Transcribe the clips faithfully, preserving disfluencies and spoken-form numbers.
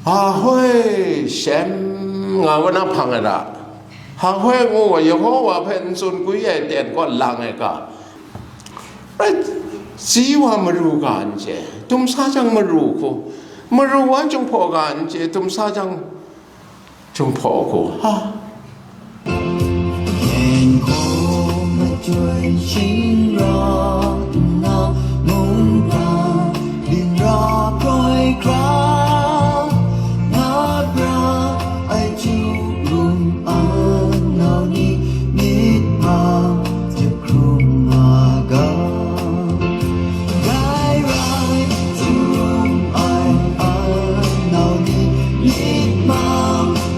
Hahoi Shem nga wa na hpang ai ra. Hahoi ngu wa Yehowa hpe n tsun gwi ai ten kaw lang ai ga. Rai, tsi wa maru ga n chye, tumsa jang maru hku, maru wa Jinghpaw ga n chye, tumsa jang Jinghpaw hku, ha. Chyoi shing ra nna, mungga byin ra proi hkra, nga pra ai htu rum a nau ni, myit ma hte hkrum nga ga. Dai rai, htu rum ai a nau ni, myit ma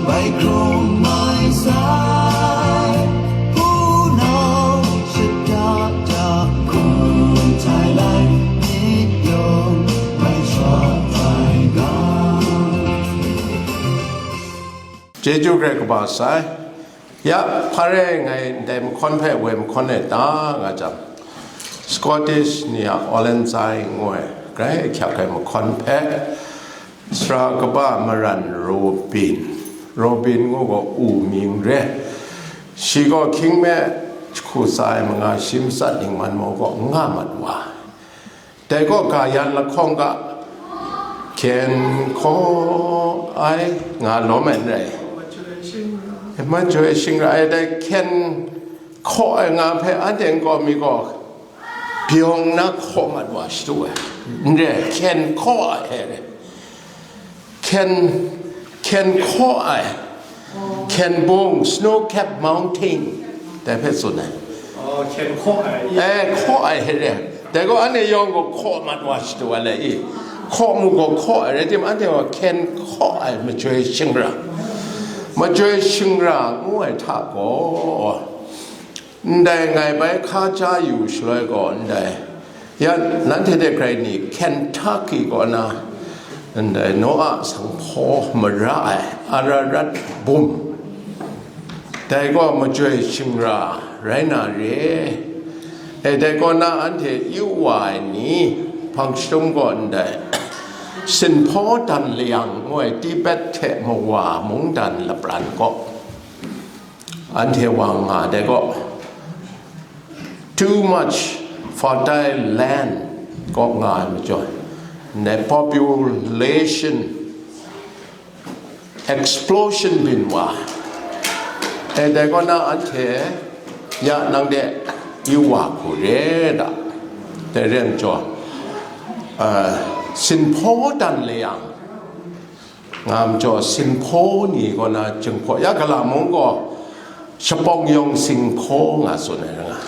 bai hkrum mai sai. Hpunau shada da hkun tai lai, myit yawng mai shawt ai ga. Chyeju hkrai kaba sai. Ya, hpa rai ngai ndai mahkawn hpe woi mahkawn e ta nga jang, Scottish ni a Ollenseye ngu ai grai ahkyak ai mahkawn hpe, sara kaba maran Robin, Robin ngu gaw u mying re, shi gaw hkying me jahku tsa ai manga shi matsat ningman mau kaw nga mat wa. Dai gaw ga yan lahkawng ga, hkyen hkaw ai nga lawm ai n rai. Majoi shing ra ai, dai hkyen hkaw ai nga hpe anhte nkau mi gaw byawng na hkaw mat wa shadu ai. N re, hkyen hkaw ai hte re. Hkyen, hkyen hkaw ai. Hkyen bung, snow capped mountain, dai hpe tsun ai. Oh, hkyen hkaw ai, i. Eh, hkaw ai hte re. Dai gaw anhte yawng gaw hkaw mat wa shadu ai le i. Hkaw mu gaw hkaw ai rai timung, anhte gaw hkyen hkaw ai majoi shing ra. Majoi shing ra ngu ai hta gaw, ndai ngai bai hka ja yu shaloi gaw, ndai, ya, nanhte hte grai ni Kentucky kaw na, ndai Noah sanghpaw mara ai Ararat bum, dai gaw majoi shing ra rai na re. E, dai kaw na anhte yu wa ai ni, hpang shadum gaw ndai, Sinhpaw Dan Layang ngu ai Tibet hte Mawa mungdan lapran kaw, anhte wa nga dai gaw, too much fertile land kaw nga ai majaw, ndai population explosion byin wa. E, dai kaw na anhte, ya, nang de yu wa hku re da. Dai re ai majaw, eh, Sinhpaw Dan Layang nga majaw, Sinhpaw ni kaw na Jinghpaw, ya, Gala mung gaw Shapawng Yawng Singhpaw nga tsun ai ra nga.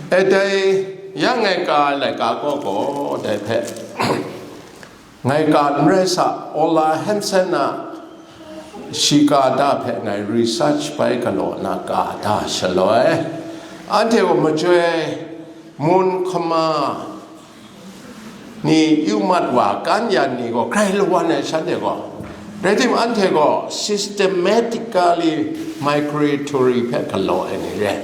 E, dai ya ngai ka ai laika kaw gaw, dai hpe ngai ka n rai sa, Ola Hansen a shi ka da hpe ngai research bai galaw na ka da shaloi, anhte gaw majoi mun hkama ni yu mat wa, kan yan ni gaw grai lawan ai shanhte gaw, rai timung, anhte gaw systematically migratory hpe galaw ai ni re.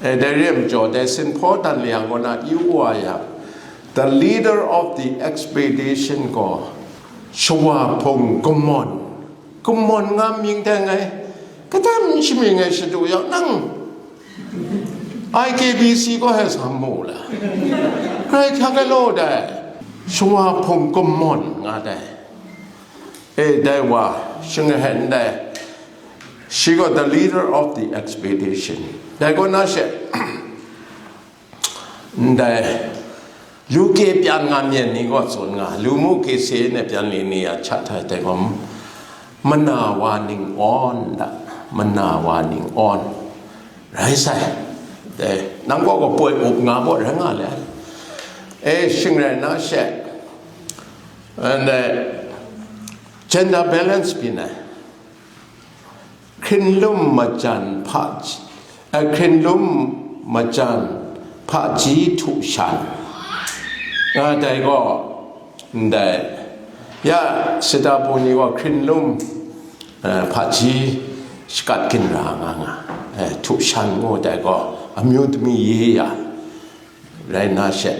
E, dai re ai majaw, dai Sinhpaw Dan Layang kaw na yu wa yang, the leader of the expedition gaw Shawa Hpung Kamawn, Kamawn nga mying dai ngai, kadam shami ngai shadu yang nang, I K B C gaw hai sa mu la. Grai hkyak ai law dai. Shawa Hpung Kamawn nga dai. E, dai wa, shing ai ndai. Shi gaw the leader of the expedition. Dai kaw na she, ndai, U K pyan nga myen ni gaw tsun nga, Lumu Kese ne pyan li ni a chat htai dai gaw, mana wa ning awn da, mana wa ning awn. Rai sai. Dai, nang gaw gaw poi up nga baw rai nga le. E, shing rai na she, and, eh, gender balance byin ai. Hkrinlum majan hpa, eh, hkrinlum majan hpaji htu shan. Nga dai gaw, ndai, ya, sita pung ni gaw hkrinlum, eh, hpaji shakat ginra nga nga, eh, htu shan ngu dai gaw, amyu dumi ye ya, rai na she,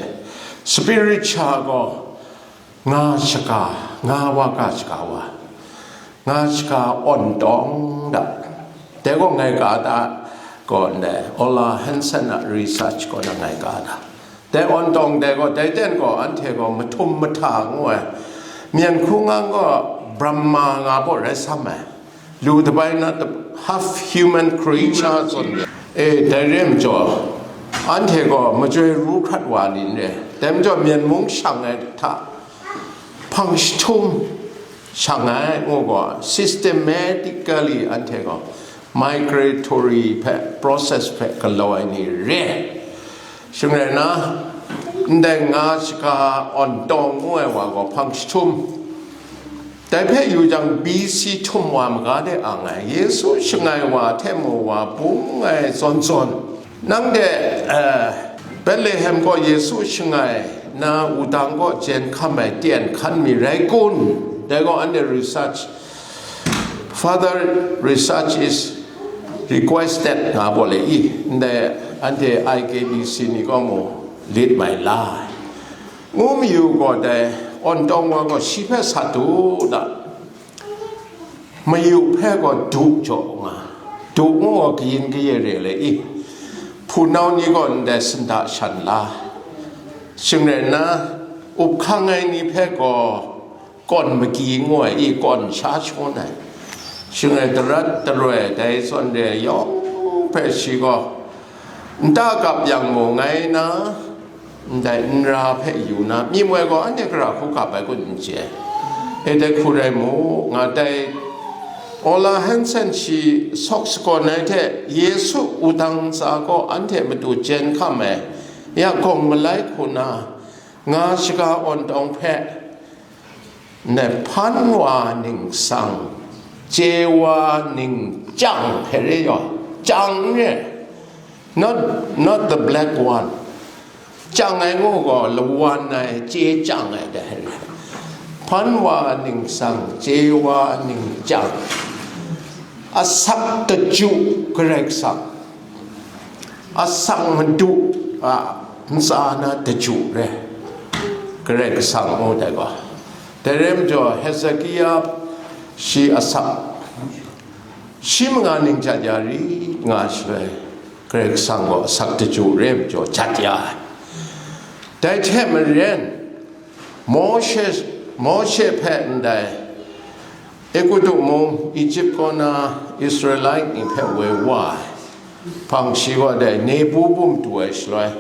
spirit sha gaw, nga shaga, Nga wa ga shaga wa, nga shaga awn tawng da. Dai gaw ngai ga da, gaw ndai Ola Hansen a research kaw na ngai ga da. Dai awn tawng dai gaw, dai ten gaw anhte gaw mahtum mahta ngu ai, myen hkungga gaw Brahma nga baw rai sam ai. Lu dabai na half human creature tsun de. E, dai re majaw, anhte gaw majoi ru hkrat wa ni n re. Dai majaw, myen mung shang ai hta, hpang jahtum shang ai ngu gaw, systematically anhte gaw migratory hpe, process hpe galaw ai ni re. Shing rai na, ndai nga shaga awn tawng ngu ai wa gaw hpang jahtum. Dai hpe yu jang, B C htum wa maga de ang ai, Yesu shangai wa hte mu wa bung ai zawn zawn, nang de, eh, Betlehem gaw Yesu shangai na wudang kaw jen hkam ai tyen hkan mi rai kun? Dai gaw anhte research, further research is requested nga baw le i, ndai anhte I K B C ni gaw mu lit mai la. Ngu mayu gaw, dai awn tawng wa gaw shi hpe sat u da, mayu hpe gaw du jaw nga, du ngu gaw kayin kaye re le i, hpunau ni gaw ndai sanda shan la, shing rai nna, up hkang ai ni hpe gaw kawn maki ngu ai i, kawn sha shawn ai. Shing rai, darat daroi dai zawn re yawng hpe shi gaw nta kap yang mu ngai na, ndai nra hpe yu na, myi moi gaw anhte gara hku kap ai kun n chye. E, dai hku rai mu, nga dai Ola Hansen shi sawk sakawn ai hte Yesu wudang ntsa gaw anhte matu jen hkam ai, ya gawng malai hku na, nga shaga awn tawng hpe, ne, hpan wa ningsang, chye wa ning chyang hpe re yaw, chyang n re, not, not the black one. Chyang ai ngu gaw, lawan ai, chye chyang ai dai re. Hpan wa ningsang, chye wa ning chyang, asak daju Karai Kasang, asak madu a ntsa na daju re, Karai Kasang ngu dai gaw. Dai re majaw, Hezekia shi asak, shi manga ning jat ya ri nga shaloi, Karai Kasang gaw asak daju re majaw jat ya ai. Dai hte maren, Mawshe, Mawshe hpe ndai Egutu mung, Egypt kaw na Israelite ni hpe woi wa ai, hpang shi gaw dai Nebu bum du ai shaloi,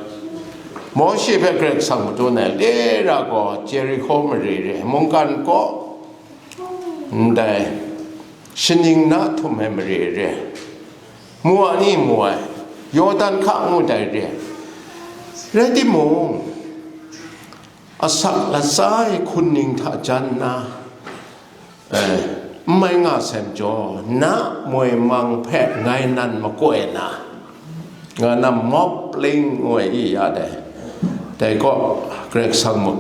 Mawshe hpe Karai Kasang madawn ai, le ra gaw Jeriho mare re, mungkan kaw ndai shaning na htum ai mare re, mu a ni mu ai, Yawdan hka ngu dai re. Rai timung, asak latsa e hkun ning hta jan nna, eh, n mai nga sai majaw, na moi mang hpe ngai nan makoi na, nga na mawp ling ngu ai i ya dai. Dai gaw Karai Kasang mu,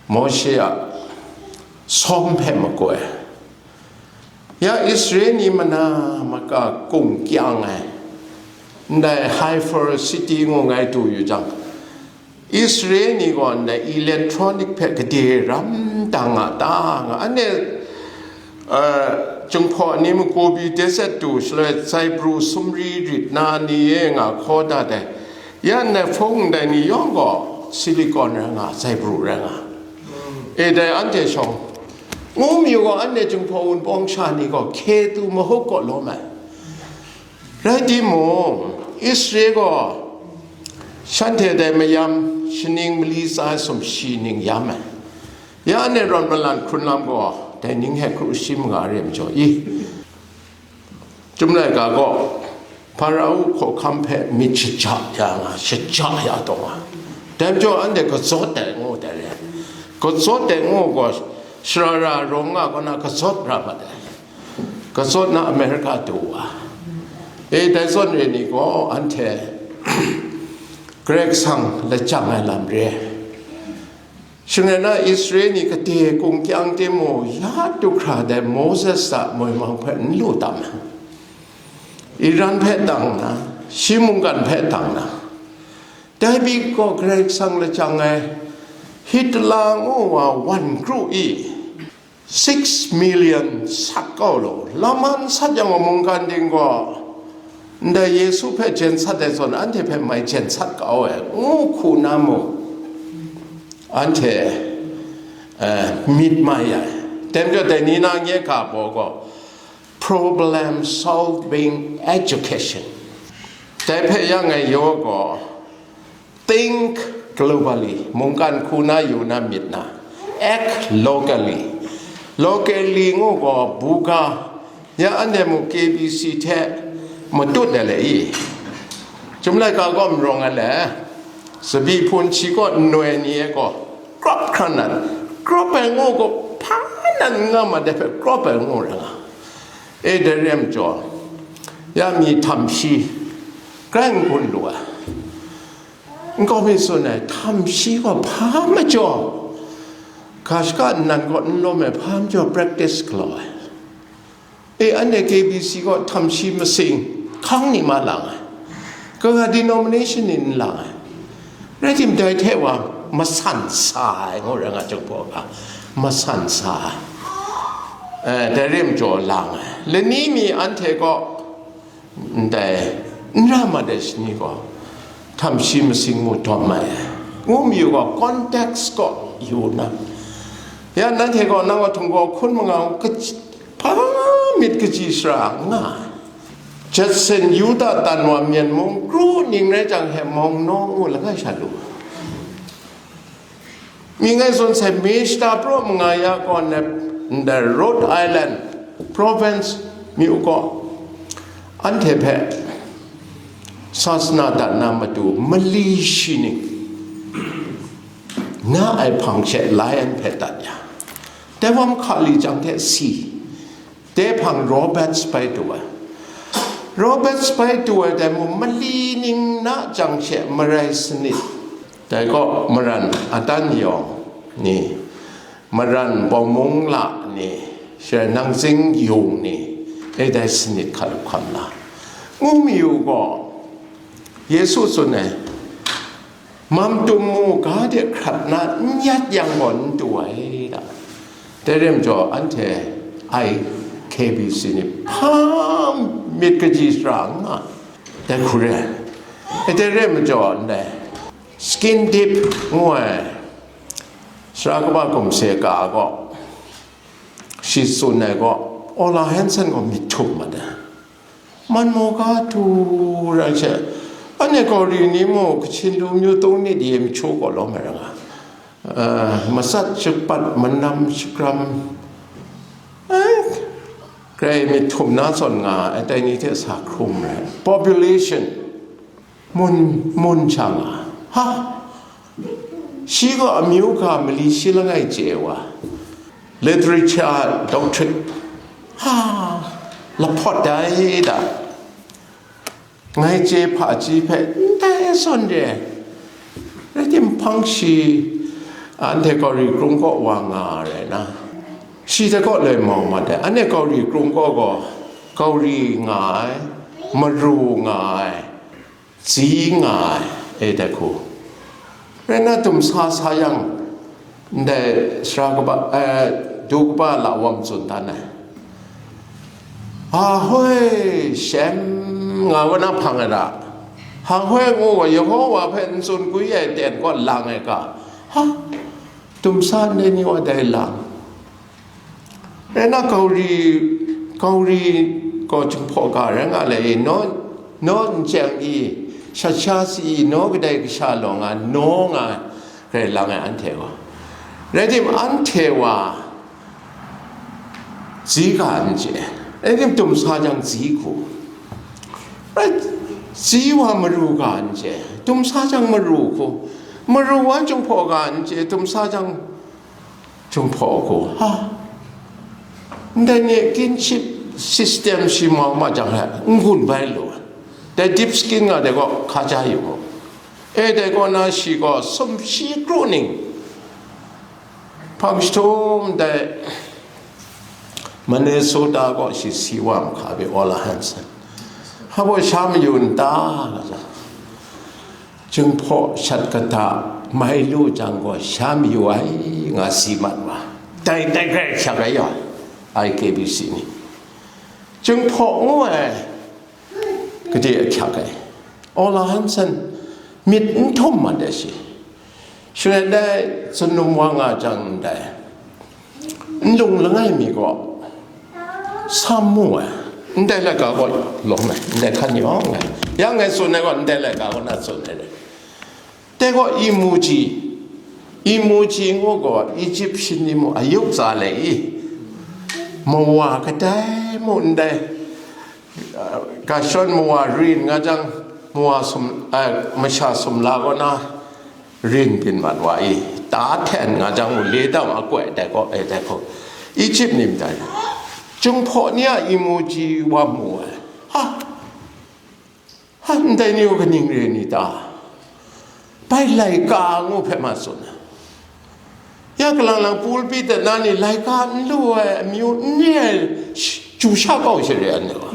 Mawshe a sawm hpe makoi. Ya Israel ni mana maka kung kyang ai, ndai Haifer city ngu ngai du yu jang, Israel ni gaw ndai electronic hpe gade ram dang a ta nga, anhte, uh, Jinghpaw ni mung Gobi Desert du shaloi, zaibru sumri rit na ni e nga hkaw dat ai. Ya ndai hpung ndai ni yawng gaw silicon rai nga, zaibru rai nga. E dai anhte shawng, ngu mayu gaw, anhte Jinghpaw Wunpawng sha ni gaw hkye tu mahuk kaw lawm ai. Rai timung, Israel gaw shanhte dai mayam shaning mali tsa sumshi ning yam ai. Ya anhte rawt malan hkrun lam gaw, dai ning hekru shi manga re majaw i, Chyum laika gaw Hparao hkawhkam hpe myit shaja ya nga, shaja ya taw nga. Dai majaw anhte kazawt ai ngu dai re. Kazawt ai ngu gaw, shara ra rawng nga kaw na kazawt ra mat ai. Kazawt na America du wa. E, dai zawn re ni gaw anhte Karai Kasang lajang ai lam re. Shing rai na, Israel ni kade kung kyang timung, ya du hkra dai Moses a moi mang hpe n lu tam ai, Iran hpe tang na, shi mungkan hpe tang na, dai pyi gaw Karai Kasang lajang ai, Hitler ngu wa wan kru i, six million sat kau law, laman sat yang wa mungkan ding gaw, ndai Yesu hpe jen sat ai zawn, anhte hpe mai jen sat kau ai, ngu hku na mu, anhte, eh, myit mai ai. Dai majaw, dai ni na nye ga baw gaw, problem solving education. Dai hpe yang ai yaw gaw, think globally, mungkan hku na yu na myit na, act locally. Locally ngu gaw, buga, ya anhte mu K B C hte matut ai le i. Chyum laika gaw marawng ai le, tsabi hpun shi kaw nnoi ni e gaw, crop hkran nan, crop ai ngu gaw, hpa nan n nga ma de hpe, crop ai ngu ra nga. E, dai re ai majaw, ya mi htam shi, grai n gun lu ai. Nkau mi tsun ai, htam shi gaw hpa majaw, ga shaka nnan kaw n lawm ai, hpa majaw practice galaw ai. E, anhte K B C gaw htam shi masing, hkang ni ma lang ai, kaga denomination ni n lang ai. Rai tim, dai hte wa masan sa ai, ngu ra nga, Jinghpaw ga, masan sa ai. Eh, dai re ai majaw lang ai. Lani mi anhte gaw, ndai, n ra mat ai shani gaw, htam shi masing mu dawm ai, ngu mayu gaw, context gaw yu na. Ya, nanhte gaw, nang a htung gaw hkun manga, kaji-, hpa myit kaji shara nga ai. Jadsen Yuda tan wa myen mung kru ning rai jang he, mawng naw ngu langai sha lu. Mi ngai zawn sai, Mishta praw manga ya kaw na, ndai Rhode Island province mi u gaw, anhte hpe sasana dat na matu mali shi ning na ai hpang she lion hpe dat ya, dai wa mahka li jang hte si. Dai hpang Roberts bai du ai. Roberts bai du ai dai mung, mali ning na jang she marai sanit. Dai gaw maran Atan yawng ni, maran Bawmung la ni, shi rai Nangzing yung ni, e dai sanit hkat hkam la. Ngu mayu gaw, Yesu tsun ai, Mam tum mu ga de hkrat na n yat yang gaw n tu ai da. Dai re ai majaw, anhte I K B C ni hpa myit kaji shara n nga, dai hku re ai. Dai re ai majaw, ndai skin deep ngu ai, sara kaba gumse ga gaw, shi tsun ai gaw, Ola Hanson gaw myit htum mat ai. Man maw ga tu rai she, anhte Gauri ni mung Kachin lu myu tung nit ye machu gaw lawm ai ra nga. Eh, matsat shakpat, manam shakram, eh, grai myit htum na zawn nga ai, dai ni hte sa hkrum rai. Population, mun, mun sha nga. Ha! Shi gaw amyu ga mali shi langai chye wa, literature, doctrine, ha, lahpawt dai da. Ngai chye hpaji hpe ndai zawn re ai. Rai timung, hpang shi, anhte Gauri krung kaw wa nga rai na, shi hte kaw loi mau mat ai. Anhte Gauri krung kaw gaw, Gauri nga ai, maru nga ai, tsi nga ai, e dai hku. Rai na, dumsa sa yang, ndai sara kaba, eh, du kaba lawam tsun dan ai. Ahoi, Shem nga wa na hpang ai ra. Ahoi ngu wa, Yehowa hpe n tsun gwi ai ten kaw lang ai ga. Ha, dumsa ndai ni wa dai lang. Rai na, Gauri, Gauri gaw Jinghpaw ga rai nga le i, naw, naw ncheng i, shat sha si i, naw kadai kasha law nga, naw nga rai lang ai anhte gaw. Rai tim, anhte wa tsi ga n chye, rai tim, dumsa jang tsi hku. Rai, tsi wa maru ga n chye, dumsa jang maru hku. Maru wa Jinghpaw ga n chye, dumsa jang Jinghpaw hku, ha, ndai ni kinship system shi mau ma jang he, n-gun bai lu ai. Dai deep skin nga dai gaw hkaja yu mu. E, dai kaw na shi gaw sumshi kru ning, hpang jahtum dai Minnesota gaw shi si wa mahka bi, Ola Hanson. Hpa baw sha mayu n ta, nga jang, Jinghpaw shat kata mai lu jang gaw, sha mayu ai nga si mat wa. Dai, dai grai hkyak ai ya, I K B C ni. Jinghpaw ngu ai, gade ahkyak ai. Ola Hansen, myit n htum mat ai shi. Shing rai dai, tsun lum wa nga jang ndai, nlung langai mi gaw, sam mu ai. Ndai laika gaw lawm ai, ndai hkan yawng ai. Ya ngai tsun ai gaw, ndai laika gaw na tsun ai. Dai gaw emoji, emoji ngu gaw Egyptian ni mu ayuk tsa le i, mawa kadai mu ndai, uh, Gershon mawa rin nga jang, mawa sum, uh, masha sumla kaw na rin byin mat wa i, ta hten nga jang mu le dam akoi dai gaw, eh, dai gaw Egypt ni ndai, Jinghpaw ni a emoji wa mu ai. Ha! Ha, ndai ni gaw kaning re ni ta? Bai laika ngu hpe ma tsun ai. Ya kalang lang pulpit de na ni laika n lu ai amyu n re ai, sh-, chu sha kau share ai ni gaw.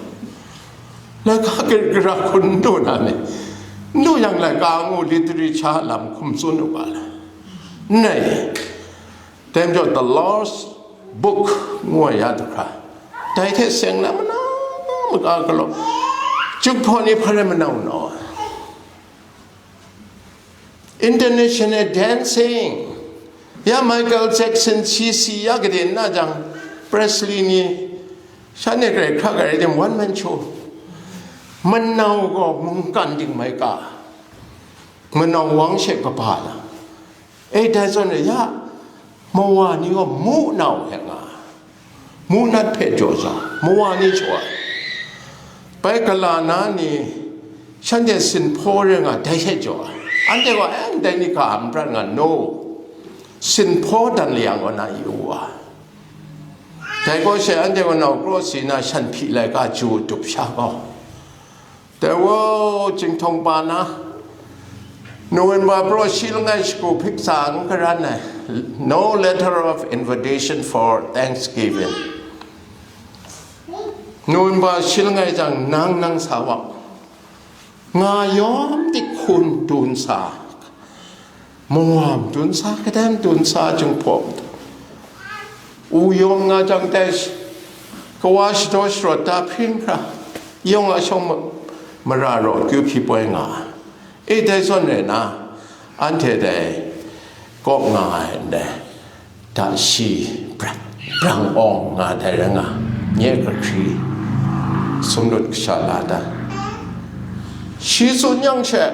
Laika gara gara hkun n lu na ni? N lu yang laika ngu literature lam hkum tsun u ga le? N rai. Dai majaw, The Lord's Book ngu ai ya du hkra, dai hte seng na manau maka galaw, Jinghpaw ni hpa rai manau naw ai. International dancing, ya Michael Jackson, C C, ya gade na jang, Presley ni, shanhte grai hkra grai dem one man show. Manau gaw mungkan ding mai ka, manau wang she kaba na. E, dai zawn e ya, mawa ni gaw mu nau hpe nga, mu nat hpe jaw sa, mawa ni jaw ai. Bai gala na ni, shanhte sinhpaw re nga, dai hte jaw ai. Anhte gaw, e, ndai ni ga n prat nga, no, sinhpaw dan liyang gaw na yu wa. Dai gaw she, anhte gaw nau kraw si na, shan hpyi laika ju dup sha gaw. Dai gaw Chinghtung pa na, November praw shi langai shagu hpik tsa n karan ai, No Letter of Invitation for Thanksgiving. November shi langai jang nang nang sa wa, nga yawm tik hkun dun sa, mungwa madun sa, kadai madun sa, Jinghpaw madun. U yawng nga jang tai shi, kawa shadaw sharawt ta hpring hkra, yawng a shawng ma-, mara raw kyu hpyi poi nga ai. E, dai zawn rai na, anhte dai kawp nga ai ndai, da shi brang, brang awng nga dai rai nga, nye kahkri sumlut kasha la da. Shi tsun yang she,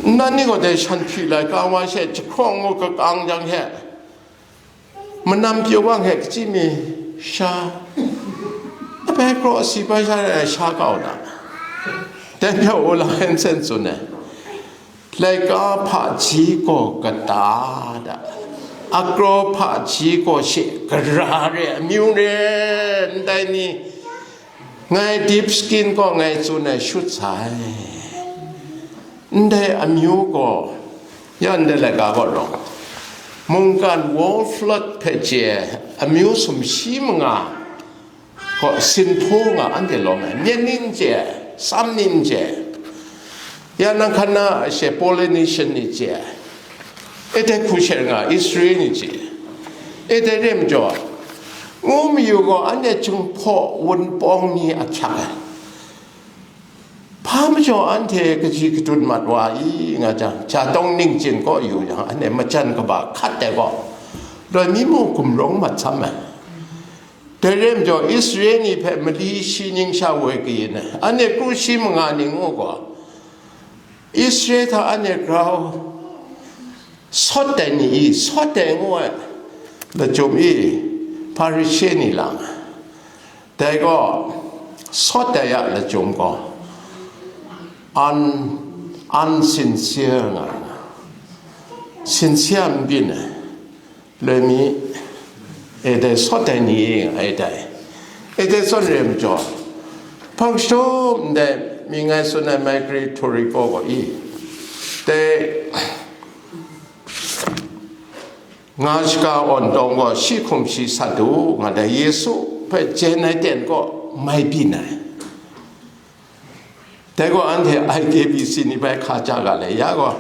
nnan ni gaw dai shan hpyi laika wa she, jahkrawng ngu kakang jang he, manam pyaw wang he, kachyi mi sha, abai kraw asi bai sha rai ai sha kau da. Dai hpe Ola Hansen tsun ai, laika hpaji gaw kata da, akraw hpaji gaw she gara re, amyu re, ndai ni, ngai deep skin gaw ngai tsun ai shut sai. Ndai amyu gaw, ya ndai laika gaw rawng, mungkan world flood hpe chye ai amyu sumshi manga gaw sinhpaw nga anhte lawm ai, myen ni n chye ai, sam ni n chye ai. Ya nang hkan na she Polynesian ni chye ai, e dai hku she nga Israel ni chye ai, e dai re majaw, ngu mayu gaw anhte Jinghpaw Wunpawng ni ahkyak ai. Hpa majaw anhte kaji kadun mat wa i nga jang, Jatawng ningchin kaw yu yang, anhte majan kaba hkat ai gaw, loi mi mu gumrawng mat sam ai. Dai re majaw, Israel ni hpe mali shi ning sha woi kayin ai, anhte kru shi manga ning ngu gaw, Israel hta anhte grau sawt ai ni i, sawt ai ngu ai lachyum i, Hparishe ni lang ai. Dai gaw, sawt ai a lachyum gaw, un-, unsincere nga ai, sincere n byin ai, loi mi, e dai sawt ai ni nga ai dai, e dai zawn re majaw, hpang shadawn ndai mi ngai tsun ai migratory gaw i, dai nga shaga awn tawng gaw shi hkum shi sat u nga dai, Yesu hpe jen ai ten gaw mai byin ai. Dai gaw anhte I K B C ni bai hka ja ga le, ya gaw,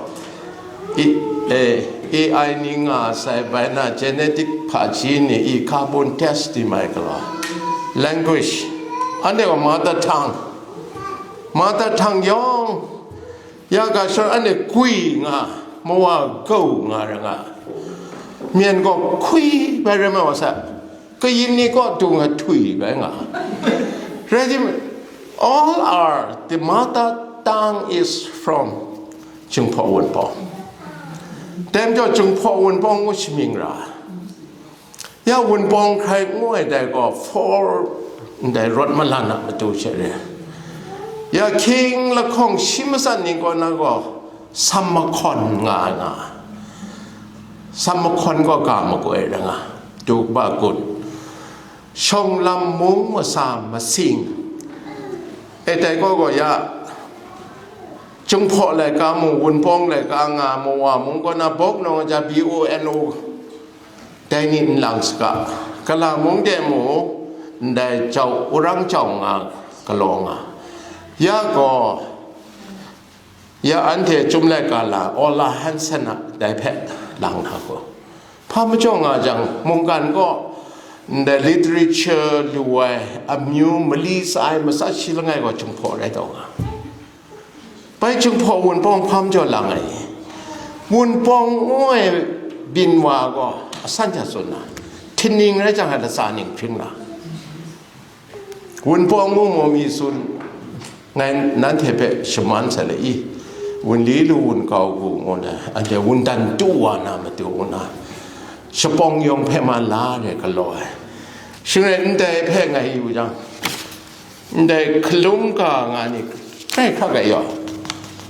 I, eh, A I ni nga sai bai na genetic hpaji ni i carbon test di mai galaw. Language. Anhte gaw mother tongue. Mother tongue yawng. Ya ga shawng anhte gwi nga, mawa gau nga ra nga. Myen gaw hkwi bai rai mai wa sa. Kayin ni kaw dung a htwi bai nga. Rai timung, all are, the mother tongue is from Jinghpaw Wunpawng. Dai majaw Jinghpaw Wunpawng ngu shamying ra. Ya Wunpawng hkrai ngu ai dai gaw four ndai rawt malan a matu she re. Ya hkying lahkawng shi matsat ning kaw na gaw sam mahkawn nga ai nga. Sam mahkawn gaw ga makoi ra nga, tu kaba kun. Shawng lam mung masa masing. E tai gaw gaw ya, Jinghpaw laika mung, Wunpawng laika nga, mawa mung kaw na bawk nawng ja B O N O, dai ni n lang saga. Kala mung de mu, ndai jau, urang jau nga, galaw nga. Ya gaw, ya anhte Chyum Laika la, Ola Hansen a dai hpe lang na gaw, hpa majaw nga jang, mungkan gaw ndai literature lu ai amyu mali sa ai matsat shi langai gaw Jinghpaw rai taw nga. Bai Jinghpaw Wunpawng hpa majaw lang ai. Wunpawng ngu ai byin wa gaw asan hta tsun na, htingning rai jang, latsa ning hpring na. Wunpawng ngu mu mi tsun, ngai nanhte hpe shaman sai le i, wunli lu wun kau gu ngu na, anhte wundan tu wa na matu ngu na, shapawng yawng hpe ma la re galaw ai. Shing rai ndai hpe ngai yu jang, ndai hkalum ga nga ni, kai hkrak ai yaw.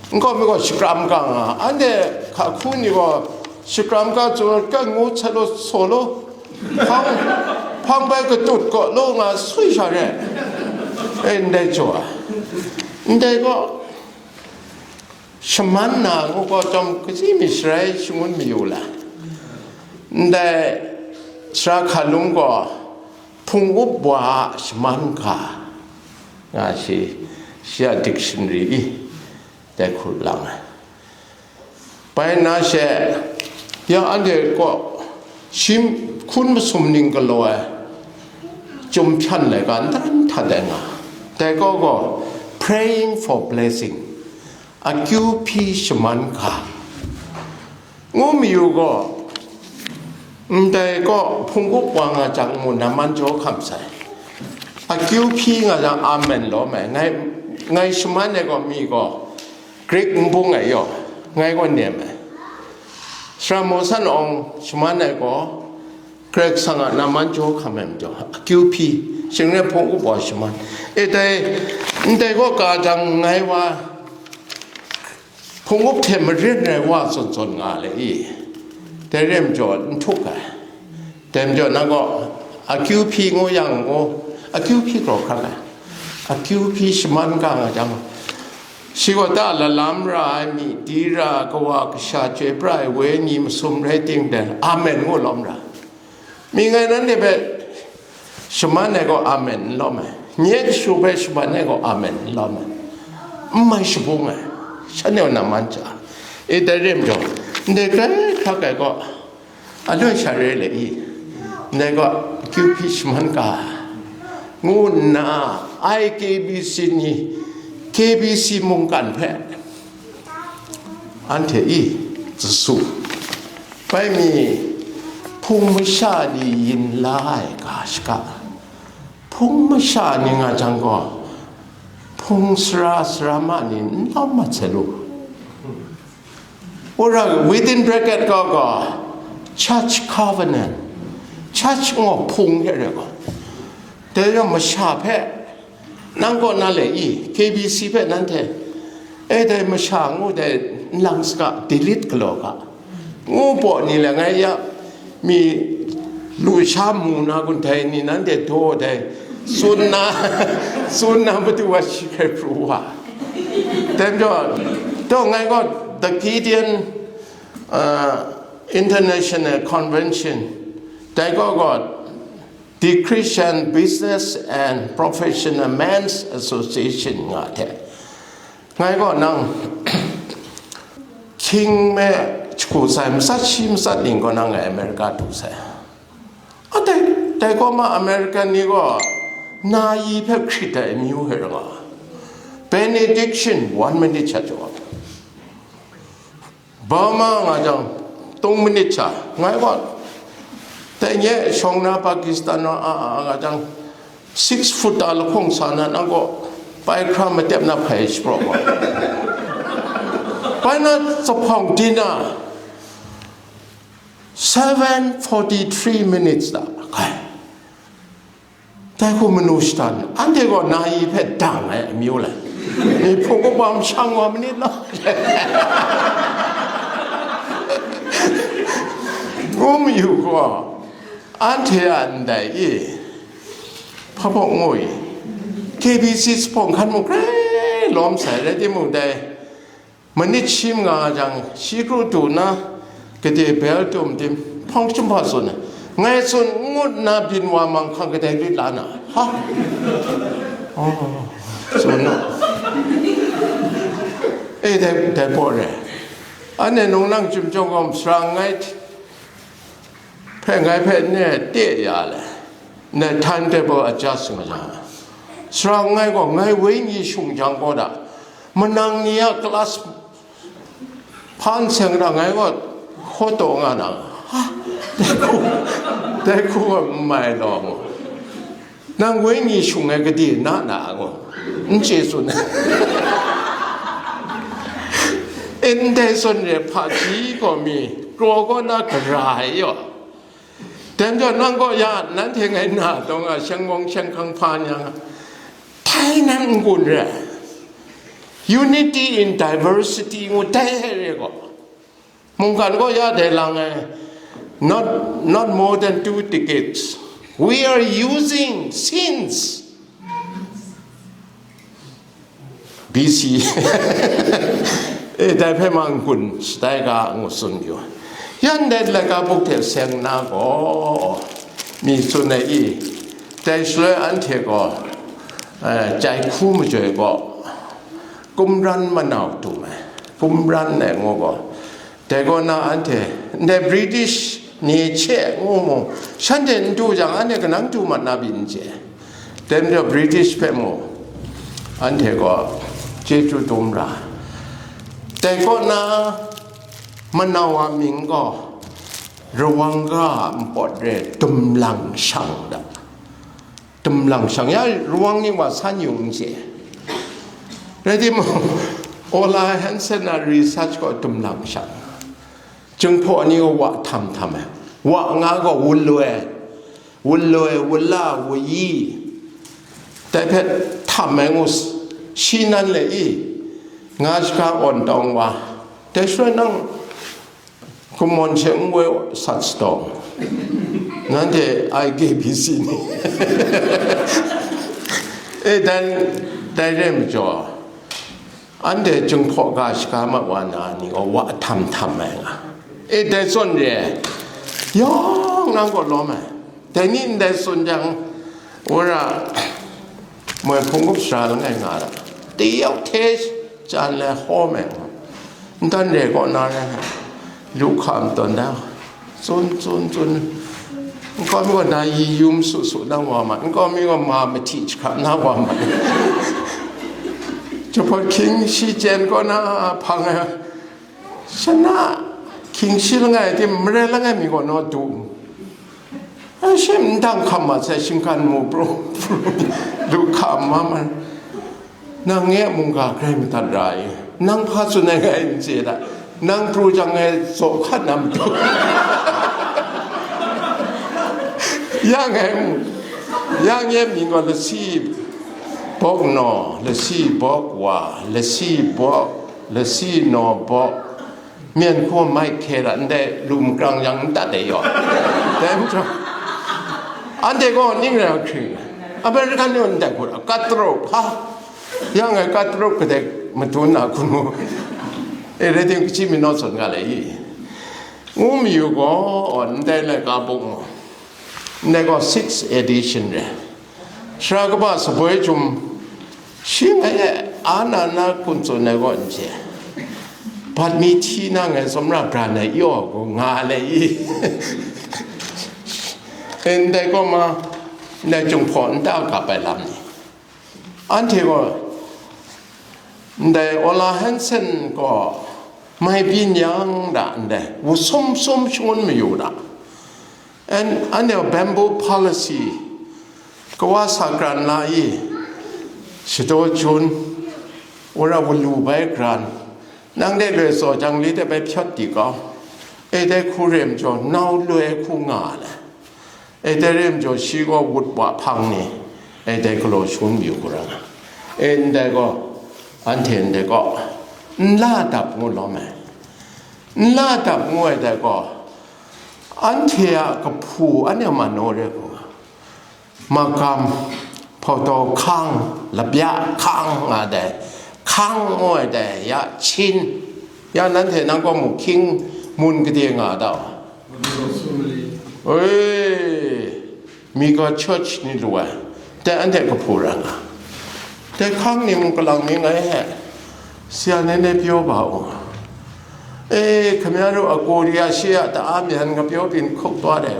Nkau mi gaw shakram ga nga, anhte hka hku ni gaw shakram ga tsun, kai ngu sat lo, saw lo, hpang, hpang bai katut kaw lo nga sui sha re. E, ndai jaw a, ndai gaw shaman na ngu gaw, chyawm kaji mi sharai shangun mayu la, ndai sara hkalum gaw hpung up wa a shaman ga nga shi, shi a dictionary i dai hku lang ai. Bai na she, ya anhte kaw shi hkun masum ning galaw ai Chyum Hpyan laika ntan hta dai nga, dai gaw gaw praying for blessing, akyu hpyi shaman ga ngu mayu gaw, ndai kaw hpung up wa nga jang mu, naman jaw hkam sai. Akyu hpyi nga jang, amen lawm ai. Ngai, ngai shaman ai gaw, mi gaw Greek nbung ai yaw, ngai gaw nem ai. Sara Mawsan Awng shaman ai gaw, Karai Kasang a naman jaw hkam ai majaw, akyu hpyi, shing rai hpung up wa shaman. E dai, ndai gaw ka jang, ngai wa hpung up hte marin ai wa zawn zawn nga le i, dai re majaw n htuk ai. Dai majaw na gaw, akyu hpyi ngu yang ngu, akyu hpyi kraw hkrak ai. Akyu hpyi shaman ga nga jang, shi gaw ta lalam ra ai, myi di ra ai, kawa kasha chyoi pra ai, wenyi masum rai ting dan, amen ngu lawm ra. Mi ngai nanhte hpe shaman ai gaw amen n lawm ai, nye kashu hpe shaman ai gaw amen n lawm ai, n mai shabung ai, shanhte a naman hta e dai re majaw, ndai grai hkrak ai gaw, aloi sha re le i, ndai gaw akyu hpyi shaman ga, ngu nna I K B C ni, K B C mungkan hpe anhte i tsasu, bai mi hpung masha ni yin la ai ga shaka, hpung masha ni nga jang gaw, hpung sara sara ma ni n lawm mat sai lu. Wora within bracket gaw gaw, church covenant, church ngaw hpung hte re gaw, dai yawng masha hpe, nang kaw na le i, K B C hpe nanhte, e dai masha ngu dai n lang saga, delete galaw ga, ngu paw ni le ngai ya, mi lu sha mu na kun dai ni nanhte daw dai, tsun na, tsun na matu wa shi hkrai pru wa. Dai majaw, daw ngai gaw the Gideon, uh, International Convention, dai gaw gaw the Christian Business and Professional Men's Association nga hte, ngai gaw nang hkying me, Ku sai, matsat shi matsat ning kaw nang e America du sai. A dai, dai kaw ma American ni gaw na yi hpe hkrit ai amyu hpe rai nga. Benediction, one minute cha jaw. Burma nga jang, tung minute cha, ngai gaw, dai nye shawng na Pakistan na a, a, a nga jang, six foot a lahkawng sa na, nang gaw, bai hkra matep na hpai shapraw gaw. Bai na, zaphawng dinner, seven forty-three minutes da, kai. Dai hku manu shatan, anhte gaw na yi hpe dang ai amyu le, myi hpung kaw bam shang wa manit law? Ngu mayu gaw, anhte a ndai i, hpa baw ngu i, K B C zuphpawng hkan mung grai lawm sai, rai timung, dai manit shi manga jang, shi kru du nna, gade bel tum tim, hpawng chyum hpa tsun ai. Ngai tsun n ngut nna byin wa manghkang kadai rit la na, ha? Oh, tsun na. E, dai, dai pawt re. Anhte nung nang chyum chyawm gaw, sara ngai hpe, ngai hpe ne te ya le, ne timetable adjust nga jang, sara ngai gaw, ngai wenyi shung jang kaw da, manang ni a class hpan seng da, ngai gaw hkaw taw nga na, ha, dai hku, dai hku gaw n mai law ngu. Nang wenyi shung ai gade na na ngu, n chye tsun. Ndai zawn re hpaji gaw mi kraw kaw na gara ai yaw. Dai majaw nang kaw ya, nanhte ngai na taw nga, sheng mawng sheng hkang hpa ni a nga, dai nan n-gun re ai. Unity in diversity ngu dai re gaw. Mungkan gaw ya dai lang ai, not, not more than two decades. We are using since B C. E, dai hpe mung n-gun shatai ga ngu tsun yu. Yan dai laika buk hte seng na gaw, mi tsun ai i, dai shaloi anhte gaw, eh, jai hku majoi gaw, Qumran manau tum ai, Qumran ai ngu gaw, dai kaw na anhte, ndai British ni hte ngu mu, shanhte n du jang, anhte kanang du mat na byin n chye. Dai majaw British hpe mu, anhte gaw chyeju dum ra. Dai kaw na manau a mying gaw, Rawang ga a npawt re, Dumlang Shang da. Dumlang Shang, ya Rawang ni wa san yung n chye. Rai timung, Ola Hansen a research gaw Dumlang Shang. Jinghpaw ni gaw wa htam htam ai. Wa nga gaw wunloi, wunloi, wunla, wuyi. Dai hpe htam ai ngu s-, shi nan le i, nga shaka awn tawng wa. Dai shaloi nang Kumon she n woi sat sat taw, nanhte I K B C ni. E, dai, dai re majaw, anhte Jinghpaw ga shaga mat wa na ni gaw wa htam htam ai nga. E, dai zawn re ai, yawng nang gaw lawm ai. Dai ni ndai tsun jang, wora moi hpung gup sara langai nga ra, tiyawk hte jan le hawm ai, ntan re kaw na re, lu hka matawn da, tsun, tsun, tsun, nkau mi gaw na yi yum su su na wa mat, nkau mi gaw ma mahti jahkra na wa mat. Jahpawt hkying shi chyen kaw na hpang ai, shana hkying shi langai tim, mare langai mi gaw naw du. Ai, shi ndang hkam mat sai, shinggan mu pru, pru, du hkam ma ma. Nang nge mungga grai madat ra i, nang hpa tsun ai ngai n chye da, nang pru jang ngai zaw hkat na matu. Ya ngai mu, ya nge mying gaw lasi bawk naw, lasi bawk wa, lasi bawk, lasi naw bawk, Myen hku mai hkye ra ndai, lu makrang yang n tat ai yaw. Dai majaw, anhte gaw ning rai hkring, American ni ndai hku ra, cutthroat, ha, yang e cutthroat kadai madun na hkunu, e, rai tim, kachyi mi naw zawn nga le i, ngu mayu gaw, ndai laika buk mu, ndai gaw six edition re. Sara kaba saboi chyum, shi ngai e a na na kun tsun ai gaw n chye. bat mi hti na ngai tsawmra bran ai yaw gaw nga le i. Ndai gaw ma, ndai Jinghpaw nta gap ai lam ni, anhte gaw ndai Ola Hansen gaw mai byin yang da ndai, wu sum sum shangun mayu da. An, anhte bamboo policy, kawa sa kran la i, shadaw jun, wora walu bai kran, nang de loi tsaw jang li de bai hpyawt di kau, e dai hku rem jaw, nau loi hku nga le, e dai rem jaw, shi gaw wut wa hpang ni, e dai galaw shangun yu hku ra nga, e ndai gaw, anhte ndai gaw, nla dap ngu lawm ai, nla dap ngu ai dai gaw, anhte a kahpu, anhte a mano re hku nga, magam, hpawtaw hkang, labya hkang nga dai, hkang ngu ai dai, ya hchin, ya nanhte nang gaw mu hkying mun gade nga da wa. Oi, mega church ni lu ai, dai anhte kahpu ra nga. Dai hkang ni mung kalang mi ngai he, sya nene pyaw ba u. E, hkamya ru a Korea she a ta a myan ngapyaw byin hkup taw de.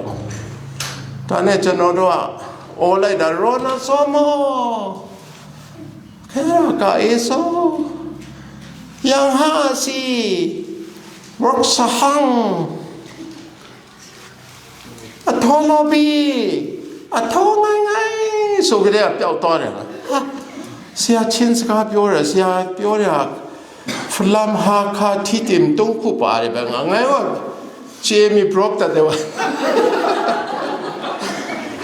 Ta ne chano do a, o lai da ro na so mo? Hkaya ka e so? Yang ha si? Rok sahang? Ahtawng lawpyi, ahtawng ngai ngai, so gade a pyau taw ai, ha, sya hchin saga pyaw ra, sya pyaw ra, hpalam ha hka hti tim tung hku pa re bai nga ngai wa, chye mi brawk dat de wa.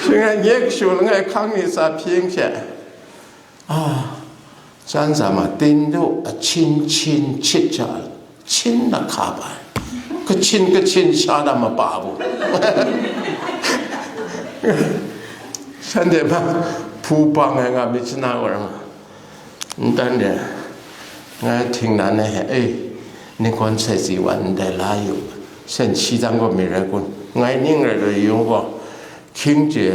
Shingai nye kashu langai hkang mi tsa hpying she. A, chan za ma, tin du, a chin chin chit sha, chin na hka ba, kachin kachin sha na ma pa bu. Shanhte ma, hpu bang ai nga mi chana wa rang, n tan de, ngai hting na ne he, e, ningkawn sai si wan ndai la yu, sen shi dang gaw mi rai kun, ngai ning rai lu yung gaw, hkying je,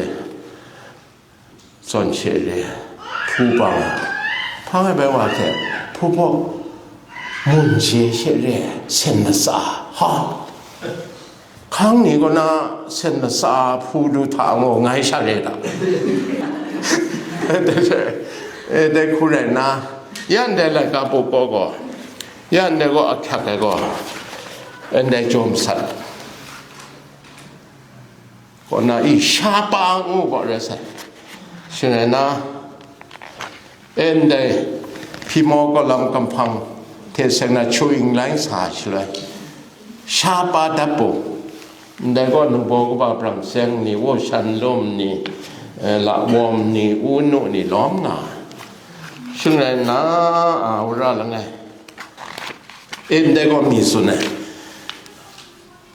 zawn she re, hpu bang, hpang ai bai wa hte, hpu baw, mun je she re, sen matsa, ha. Hkang ni kaw na sen matsa hpu du hta ngu ngai sha re da. E, dai hku rai nna, ya ndai laika pup gaw, ya ndai gaw ahkyak ai gaw, ndai jawm sat. Kaw na i sha pa ngu gaw rai sai. Shing rai na, e ndai hpyi maw kaw lam kamhpang hte seng na chawing lai sa shaloi, sha pa dat pung, ndai gaw ningbaw kaba brang seng ni, wo shan lum ni, eh, lawm ni, u nu ni lawm nga. Shing rai na, a, wora langai, e ndai gaw mi tsun ai.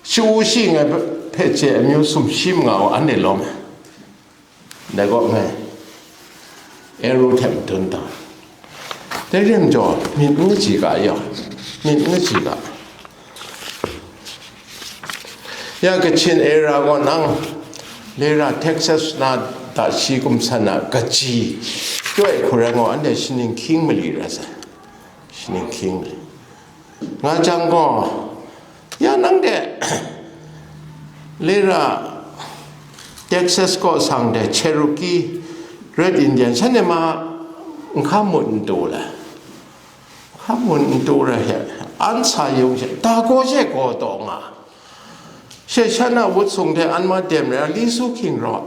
Shi u shi ngai hpe hte amyu sumshi manga u, anhte lawm ai. Dai gaw ngai, Aaron hte madun ta, dai rim jaw, myit n kaji ga yawng, myit n kaji ga. Ya Kachin era gaw nang, Lera Texas na da shi kumsan a kaji, kyoi hku rai gaw, anhte shaning hkying mali rai sai, shaning hkying mali. Nga jang gaw, ya nang de, Lera Texas kaw sang de Cherokee, Red Indian, shanhte ma nhka mut n tu le, nhka mut n tu re he, an sa yung she, da gaw she gaw taw nga. She shan a wut sung hte an ma dem re, li su hking raw,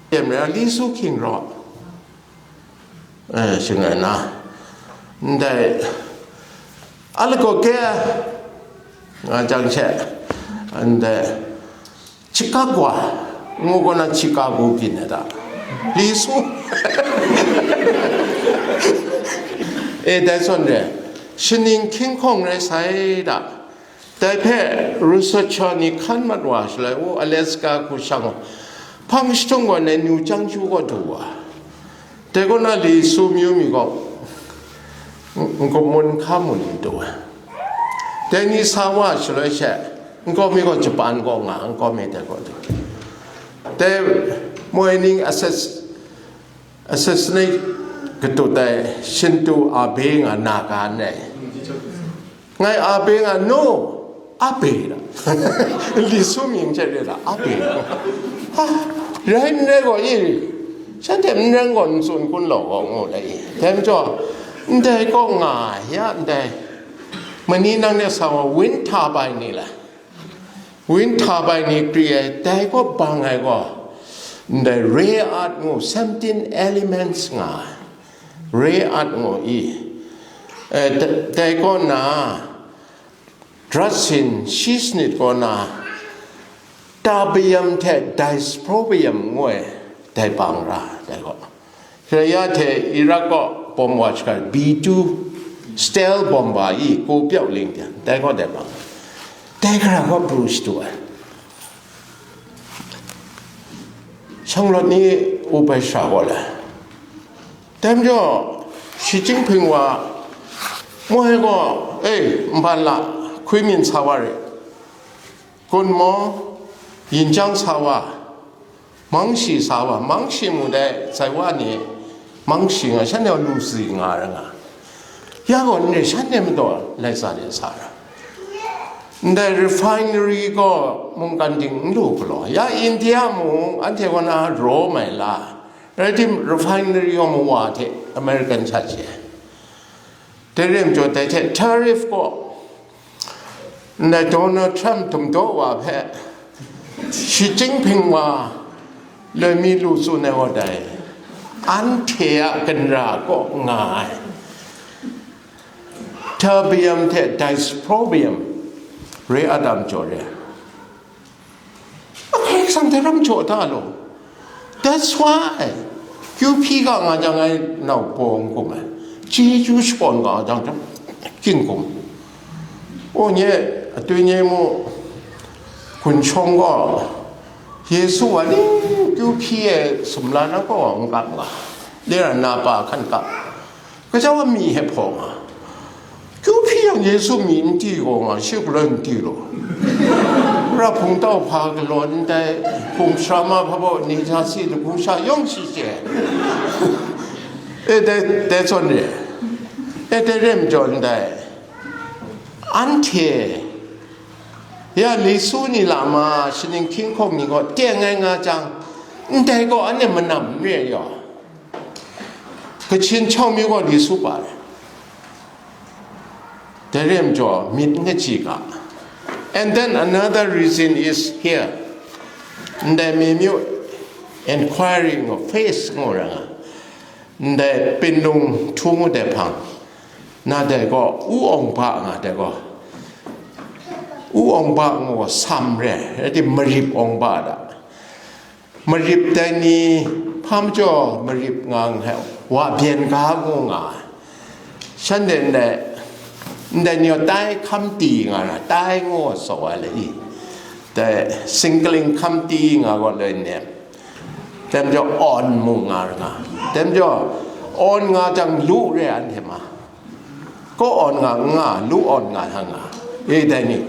dem re, li su hking raw. Eh, shing rai na, ndai, a lagaw ke, nga jang she, ndai, Chicago, ngu gaw na Chicago byin ai da, li su. E, dai zawn re, shaning hkying hkawng rai sai da. Dai hpe researcher ni hkan mat wa shaloi, u Alaska hku shang wa, hpang jahtung gaw nai nu chyang chyu gaw du wa, dai kaw na li su myu mi gaw, n-, n-, mun hka mun n du ai. Dai ni sa wa shaloi she, nkau mi gaw Japan kaw nga, nkau mi dai kaw du. Dai moi ning assas-, assassinate katut ai Shinto Abe nga na ga n rai. Ngai a pe nga, no, a pe da. Li Shu mying hte re da, a pe. Ha, rai n rai gaw, i, shanhte n rai gaw, n tsun kun law gaw, ngu la i. Dai majaw, ndai kaw nga ai, ya, ndai. Mani nang ne sa wa, win hta bai ni la. Win hta bai ni kri ai, dai kaw bang ai gaw, ndai rare earth ngu, seventeen elements nga ai. Rare earth ngu i. Eh, da-, dai kaw na, dratsin shi sanit kaw na, terbium hte dysprosium ngu ai, dai bang ra, dai gaw. Sharaya hte Iraq kaw bom wa shaga, B two stealth bomber i, ko pyau ling tian, dai gaw dai bang. Dai gara gaw pru shadu ai. Shanglawt ni u bai shara gaw le. Dai majaw, Xi Jinping wa, moi gaw, e, nban la, hkwi myin sa wa re. Kun maw, yin chyang sa wa, mang shi sa wa, mang shi mu dai, zai wa ni, mang shi nga, shanhte lu si nga ra nga. Ya gaw, n re, shanhte madaw lai sa de sa ra. Ndai refinery gaw mungkan ding n lu galaw. Ya India mung anhte kaw na raw mai la. Rai tim, refinery gaw mawa hte American sha chye. Dai rai majaw, dai hte tariff gaw, ndai Donald Trump dum daw wa hpe, Xi Jinping wa loi mi lu tsun ai wa dai, anhte a ginra kaw nga ai. Terbium hte dysprosium, rare earth a majaw re. Ahkang hkrai hkrai daram jaw da law. That's why, kyu hpyi ga nga jang ngai nau baw n kum ai. Chyeju shakawn ga jang jang, king kum. O nye, atwi nye mu, gun shawng gaw, Yesu wa ning kyu hpyi e sumla na gaw n kap nga. Lera na pa hkan kap. Gaja wa mi hpe hpaw nga. Kyu hpyi yang Yesu mi n di gaw nga, shi galaw n di law. Ra hpung tau hpa galaw ndai, hpung sara ma hpa baw ni ja si lagu sha yawng shi chye. E dai, dai zawn re. E dai re majaw ndai. Anhte, ya Li Shu ni la ma, shaning hkying hkawng ni gaw teng ai nga jang, ndai gaw anhte manam n re yaw. Kachin Chyaung myu gaw Li Shu pa ai. Dai re majaw, myit n kaji ga. And then another reason is here. Ndai mi myu inquiry ngu, face ngu ra nga. Ndai Pinlung htu ngu dai hpang. Na dai gaw, u awng ba nga dai gaw. U awng ba ngu sam re, rai tim marip awng ba da. Marip dai ni, hpa majaw marip nga nhkai, wa byen ga ngu nga ai. Shanhte ndai, ndai ni gaw tai hkam ti nga ra, tai ngu tsaw ai le i. Dai singling hkam ti nga gaw loi nem. Dai majaw awn mu nga ra nga. Dai majaw awn nga jang lu re anhte ma. Kaw awn nga, nga, lu awn nga hta nga. E dai ni.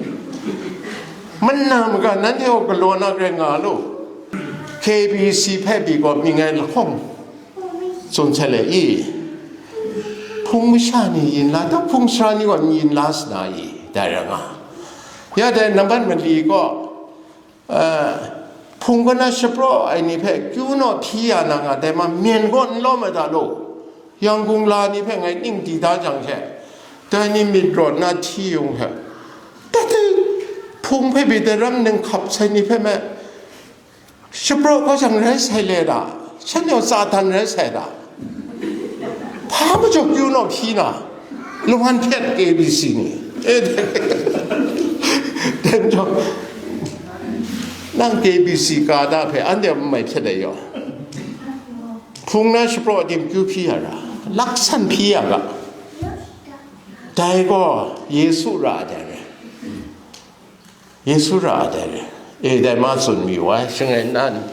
Mana maga nanhte gaw galaw na rai nga lu. K B C hpe pyi gaw mying ai lahkawng tsun sai le i. Hpung masha ni yin la, ta hpung sara ni gaw n yin la sa na i, dai ra nga. Ya dai nambat mali gaw, hpung kaw na shapraw ai ni hpe kyu naw hpyi ya na nga, dai ma myen gaw n lawm ai da law, Yangon la ni hpe ngai ning di da jang she, dai ni myit rawt na hti yung hpe, dai hte hpung hpe pyi daram ning hkap sai ni hpe me, shapraw kau jang rai sai le da, shan yawng Satan rai sai da. Hpa majaw kyu naw hpyi na, lunghan hpyet K B C ni. E, dai majaw, nang K B C ka da hpe anhte a mai hpyet ai yaw. Hpung na shapraw tim kyu hpyi ya ra, laksan hpyi ya ga. Dai gaw Yesu ra ai dai re. Yesu ra ai dai re. E, dai ma tsun mi wai, shangai nan.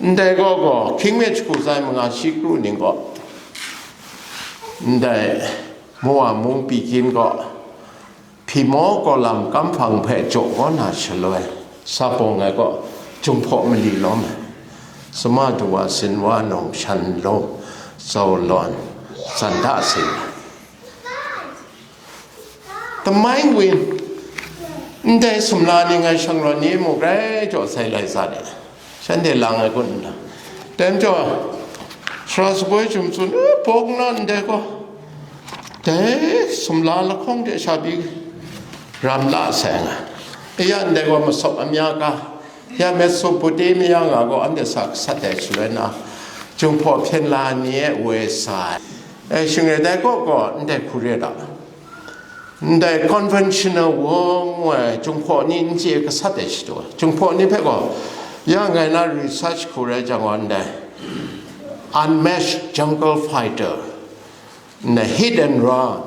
Ndai gaw gaw, hkying me jahku zai manga shi kru ning gaw, ndai Mowa mung Pikin gaw, Hpyimaw Kawlam kamhpang hpe jaw kau na shaloi, sa pawng ai gaw, Jinghpaw mali lawm ai, Suma Dawa Sinwa Nawng Shan Law, Zau Lawn, Zan Da Sing. Mai win, ndai sumla ni ngai shang rawt ni mu grai jaw sai lai sa de, shanhte lang ai kun nna, dai majaw, sara sapoi jum tsun, eh, bawk na ndai gaw, dai sumla lahkawng de sha pyi ram la sai nga, e ya ndai gaw masawp amya ka, ya Mesopotamia nga gaw anhte sa gasat ai shaloi na, Jinghpaw hpyen la ni e woi sa ai. E, shing rai dai kaw gaw ndai hku re da. Ndai conventional war ngu ai Jinghpaw ni n chye gasat ai shadu ai. Jinghpaw ni hpe gaw, ya ngai na research hku rai jang gaw, ndai unmatched jungle fighter, ndai hit and run,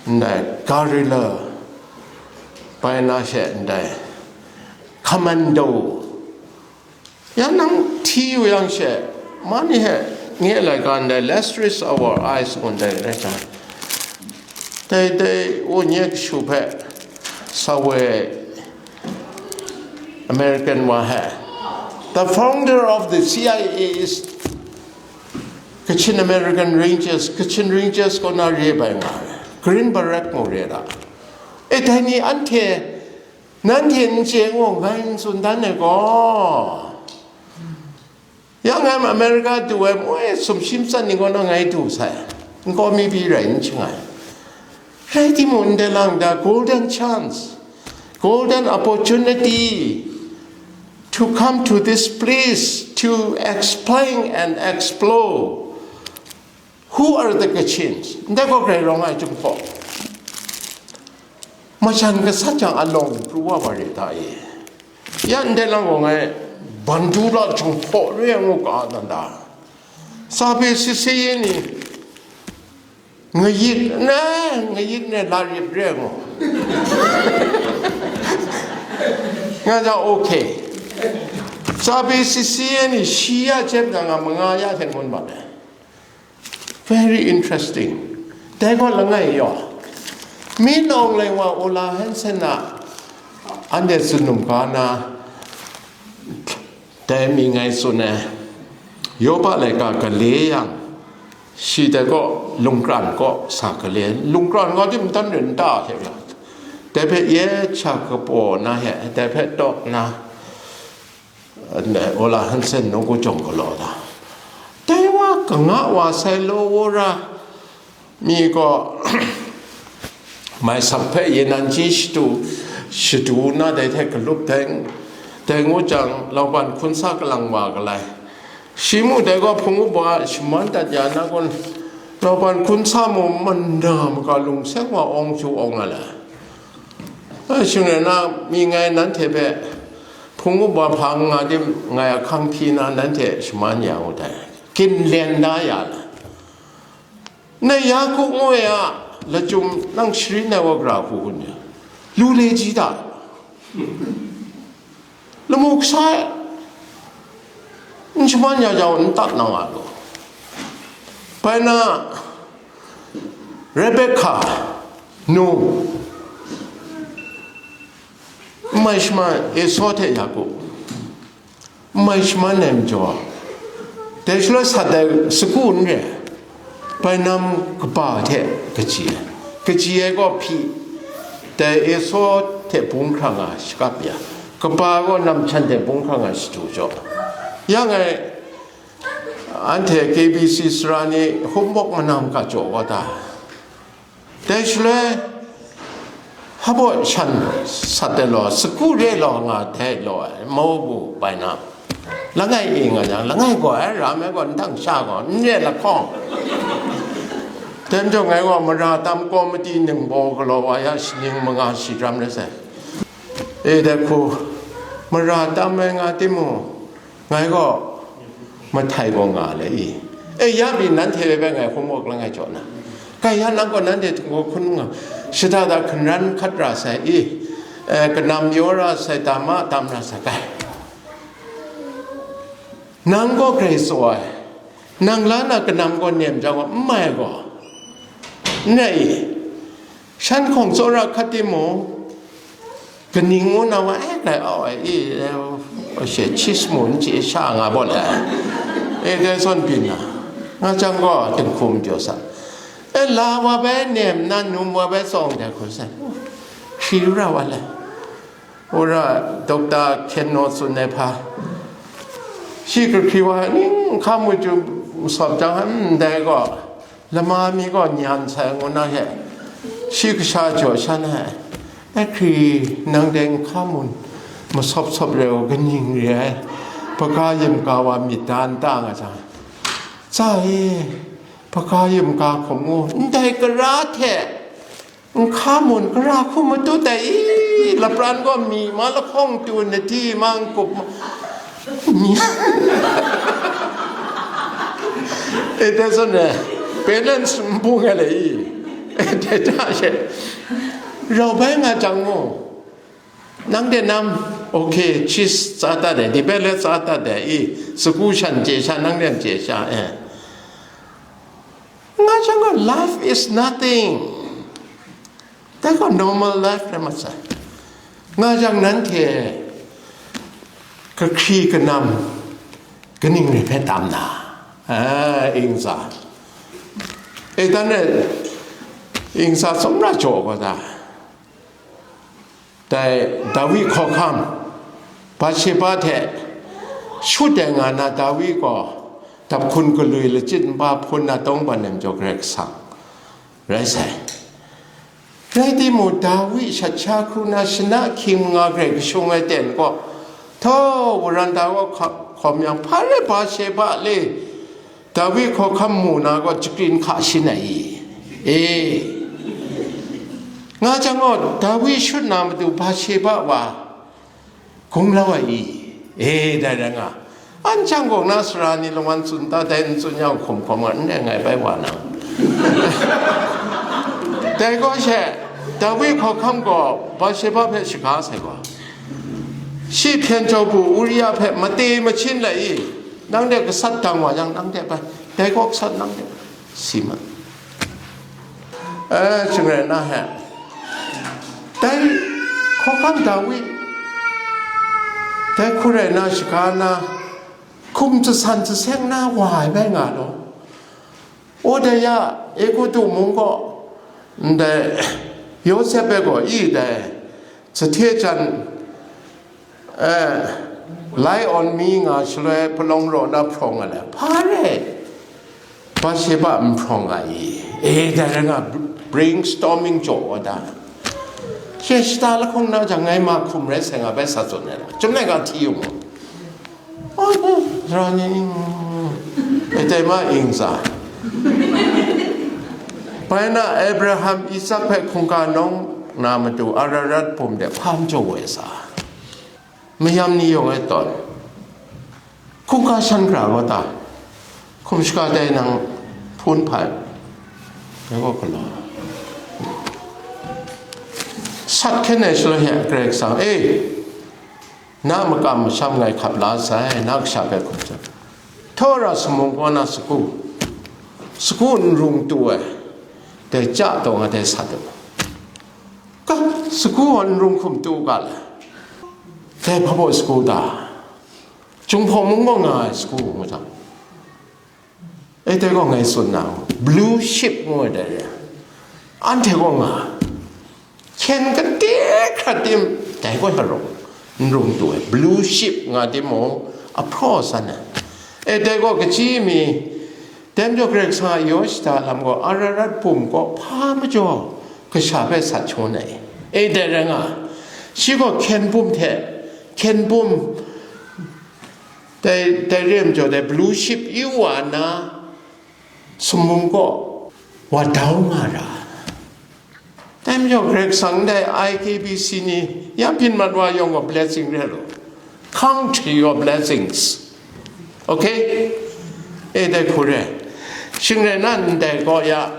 ndai guerrilla, bai na she ndai commando, ya nang hti u yang she, mani he nge laika ndai, let's raise our eyes ngu ndai rai jang, dai dai u nye kashu hpe sa woi, American wa he, the founder of the C I A is Kachin American Rangers, Kachin Rangers kaw na re bai nga ai, Green Beret mu re da. E, dai ni anhte, nanhte n chye ngu ngai n tsun dan ai gaw, ya ngai America du ai moi sumshi matsat ni kaw na ngai du sai, n kaw mi pyi rai n shangai. Rai timung, ndai lang da golden chance, golden opportunity to come to this place to explain and explore who are the Kachins. Ndai gaw grai rawng ai Jinghpaw. Majan gasat jang alawng pru wa wa re ta e. Ya ndai lang gaw ngai Bandula Jinghpaw re ngu ka dan da. Sa hpe sisi ni, ngayit ne, ngayit ne la rit re ngu. Nga ja, okay. Sa hpe sisi ni shi ya jep na nga manga ya hte ngun ma le. Very interesting. Dai gaw langai yaw. Mi nawng lai wa Ola Hansen a anhte tsun num ga na, dai mi ngai tsun ai, Yoba laika gale yang, shi dai gaw lungkran kaw sa gale, lungkran nga di matan rin ta hte ra, dai hpe ye cha kapaw na he, dai hpe tawk na, Ola Hansen nawku jawng galaw da. Dai wa kanga wa sai law wora mi gaw, mai sak hpe yin nan chyi shadu, shadu na dai hte galup dai, dai ngu jang, lauban hkun sa kalang wa galai. Shi mu dai gaw hpung uba shaman dat ya na kun, lauban hkun sa mu mana maka lungseng wa awng chyu awng nga lai. Ai, shing rai na, mi ngai nanhte hpe hpung uba hpa nga tim ngai ahkang hpyi na nanhte shaman ya u dai, ginlen da ya la. Nai Yaku ngu ai a lachyum nang sharin ai wa gara hku kun ya, lu le ji da. Lamu kasa e, n shaman ya jau n tat na wa lu. Bai na, Rebekah nu, n mai shaman Esau hte Yaku, n mai shaman ai majaw, dai shaloi sat ai sagu n re, bai nam kaba hte kaji ai, kaji ai gaw hpyi, dai Esau hte bung hkrang a shakap ya, kaba gaw nam htan hte bung hkrang a shadu jaw. Ya ngai, anhte K B C sara ni homework manam ka jaw wa ta? Dai shaloi, hpa baw shan sat ai law, sagu re law nga dai law ai, mau bu bai na, langai e nga yang, langai gaw ai, ram ai gaw, ndang sha gaw, n re lahkawng. Dai majaw ngai gaw mara tam komiti ningbaw galaw wa ya, shaning manga shi ram rai sai. E, dai hku, mara tam ai nga timung, ngai gaw mahtai gaw nga le i. E, ya pyi nanhte hpe ngai hkum awk langai jaw na, kai ya nang gaw nanhte htinggaw hkun nga, shada da hkanran hkat ra sai i, e, kanam yaw ra sai, dama tam ra sai kai. Nang gaw grai tsaw ai, nang la na kanam gaw nem jang gaw, n mai gaw, n rai i? Shan hkawng tsawra hkat timung, kaning ngu na wa, e, grai au ai, i, e, she chis mu n chye sha nga baw le, e, dai zawn byin na, nga jang gaw, dinghku majaw sa. E la wa bai nem na num wa bai tsawng de hkru sai. Hkri ra wa le. Ora Doctor Khenno tsun ai hpa. Shi kahkri wa ning hkam mu ju sawp jang ndai gaw, lama mi gaw nyan sai ngu na he. Shi kasha jaw shan ai. E hkri nang dai n hkam mun masawp sawp reu kaning re ai. Hpaga yamga wa myit da n ta nga jang. Tsa e, hpaga yamga hkum ngu, ndai kara hte n hkam mun kara hkum matut ai i, lapran gaw mi ma lahkawng tu na di ma n kup ma, mi. E, dai zawn e, balance n bung ai le i. E, dai hta she, rau bai nga jang mu. Nang de nam, okay, cheese tsa ta de, di bai le tsa ta de, i, sagu shan chye sha, nang de chye sha, eh. Nga jang, life is nothing. Dai gaw normal life rai mat sai. Nga jang nanhte kahkri kanam kaning rai hpe tam na? Ah, ingza. E, dan e, ingza tsawmra jaw gaw da. Dai Dawi hkawhkam, Batsheba hte shut ai nga na Dawi gaw dap hkun galwi lachyit nba hpun na tawng ban nem jaw Karai Kasang rai sai. Rai timung, Dawi shat sha hkru na shana hkying manga grai kashung ai ten gaw, htaw, waranda gaw hka-, hkawm yang, hpa rai Batsheba le, Dawi hkawhkam mu na gaw, jakrin hka shin ai i? E, nga jang gaw, Dawi shut na matu Batsheba wa gunglau ai i? E, dai rai nga. An chyang gaw na sara ni lungwan tsun ta, dai n tsun yang hkum hkawm nga, n rai ngai bai wa nang. Dai gaw she, Dawi hkawhkam gaw Batsheba hpe shaga sai gaw, shi hpyen jaw bu Uria hpe mate machin lai i? Nang de gasat dang wa yang, nang de bai, dai gaw gasat nang de si ma. Eh, shing rai na he, dai hkawhkam Dawi, dai hku rai na shaga na, hkum jasan jaseng na wa ai bai nga law. O dai ya, Egutu mung gaw, ndai Yawsep e gaw i dai, sahte jan, eh, lie on me nga shaloi palawng raw na hprawng nga le, hpa re, Batsheba n hprawng nga i? E, dai rai nga, brainstorming jaw wa da. She shata lahkawng na jang ngai ma hkum rai sai nga bai sa tsun ai la, chyum nai ga hti yu mu. Sara ni, e tai ma ingza. Bai na Abraham, Isak hpe hkungga nawng na matu Ararat bum de hpa majaw woi sa, mayam ni yawng e tawn, hkungga shan hkra wa ta, hkum shaga tai nang hpun hpai, dai gaw galaw. Sat hkyen ai shaloi he Karai Kasang e, na makam masham ngai hkap la sai, na kasha hpe hkum htaw ra, sumung kaw na sagu, sagu n rung tu ai, dai ja taw nga dai sat u. Ka, sagu gaw n rung hkum tu u ga le? Dai hpa baw sagu ta? Jinghpaw mung gaw nga ai sagu ngu jang, e, dai gaw ngai tsun na, blue sheep ngu ai dai re, anhte gaw nga, hkyen kade hkrat tim, dai gaw hta rung, n rung tu ai, blue sheep nga timung, ahpraw san ai. E, dai gaw kaji mi, dai majaw Karai Kasang a yaw shada lam gaw Ararat bum kaw hpa majaw kasha hpe sat shangun ai. E, dai rai nga, shi gaw hkyen bum hte, hkyen bum, dai, dai re ai majaw dai blue sheep yu wa nna, sumung kaw wa dau nga ra. Dai majaw Karai Kasang ndai I K B C ni ya byin mat wa yawng gaw blessing re lu. Count your blessings. Okay? E, dai hku re. Shing rai na ndai kaw ya.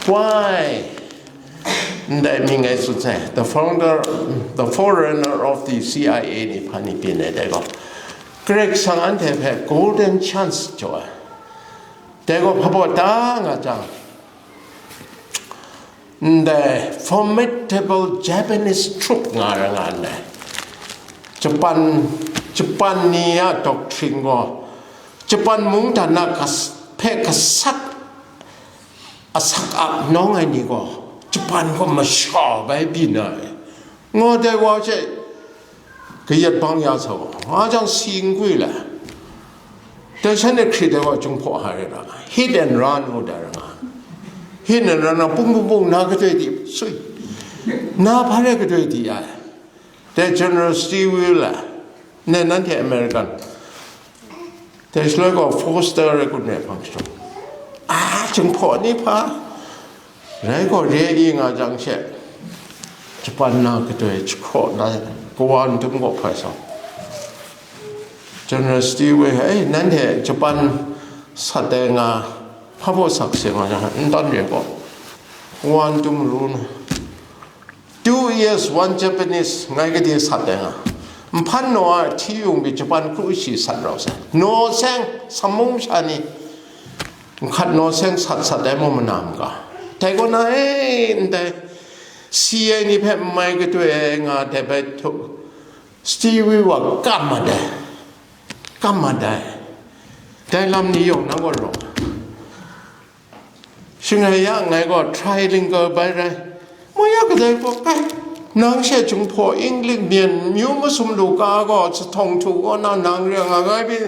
Why? Ndai mi ngai tsun sai. The founder, the forerunner of the C I A ni hpa ni byin ai dai gaw, Karai Kasang anhte hpe golden chance jaw ai. Dai gaw hpa baw ta nga jang, ndai formidable Japanese troop nga ra nga ndai. Japan, Japan ni a doctrine gaw, Japan mungdan a kas-, hpe gasat Sak ap nawng ai ni gaw, Japan gaw masha bai byin ai, nga dai wa hte kayat bang ya sa gaw, nga jang si n gwi le. Dai shanhte hkrit ai wa Jinghpaw Hai rai ra, hit and run ngu dai ra nga. Hit and run na pung pung pung na kadoi di sui, na hpa rai kadoi di ai. Dai General Stilwell a, ne nanhte American, dai shaloi gaw Foster rai kun re hpang chyawm, a, Jinghpaw ni hpa rai gaw re i nga jang she, Japan na kadoi jahkraw na, kawa n dum gaw hpai sa. General Stilwell, "Ei, nanhte Japan sat ai nga, hpa baw sak se nga jang, n tawn re gaw, kawa n dum ru na. Two years, one Japanese, ngai gade sat ai nga. Nhpan naw a hti yung pyi Japan kru shi sat rau sai. Naw seng, samung sha ni, nhkat naw seng sat sat ai mu mana m ga. Dai kaw na, e, ndai, si ai ni hpe n mai katoi ai nga, dai bai htu, Stevie wa kam mat ai, kam mat ai. Dai lam ni yawng na gaw rawng. Shanghai ya ngai gaw trilingual bai rai. Maya kadai gaw, kai, nang she Jinghpaw English myen myu masum lu ka gaw, sahtawng htu kaw na nang re nga ngai pyi,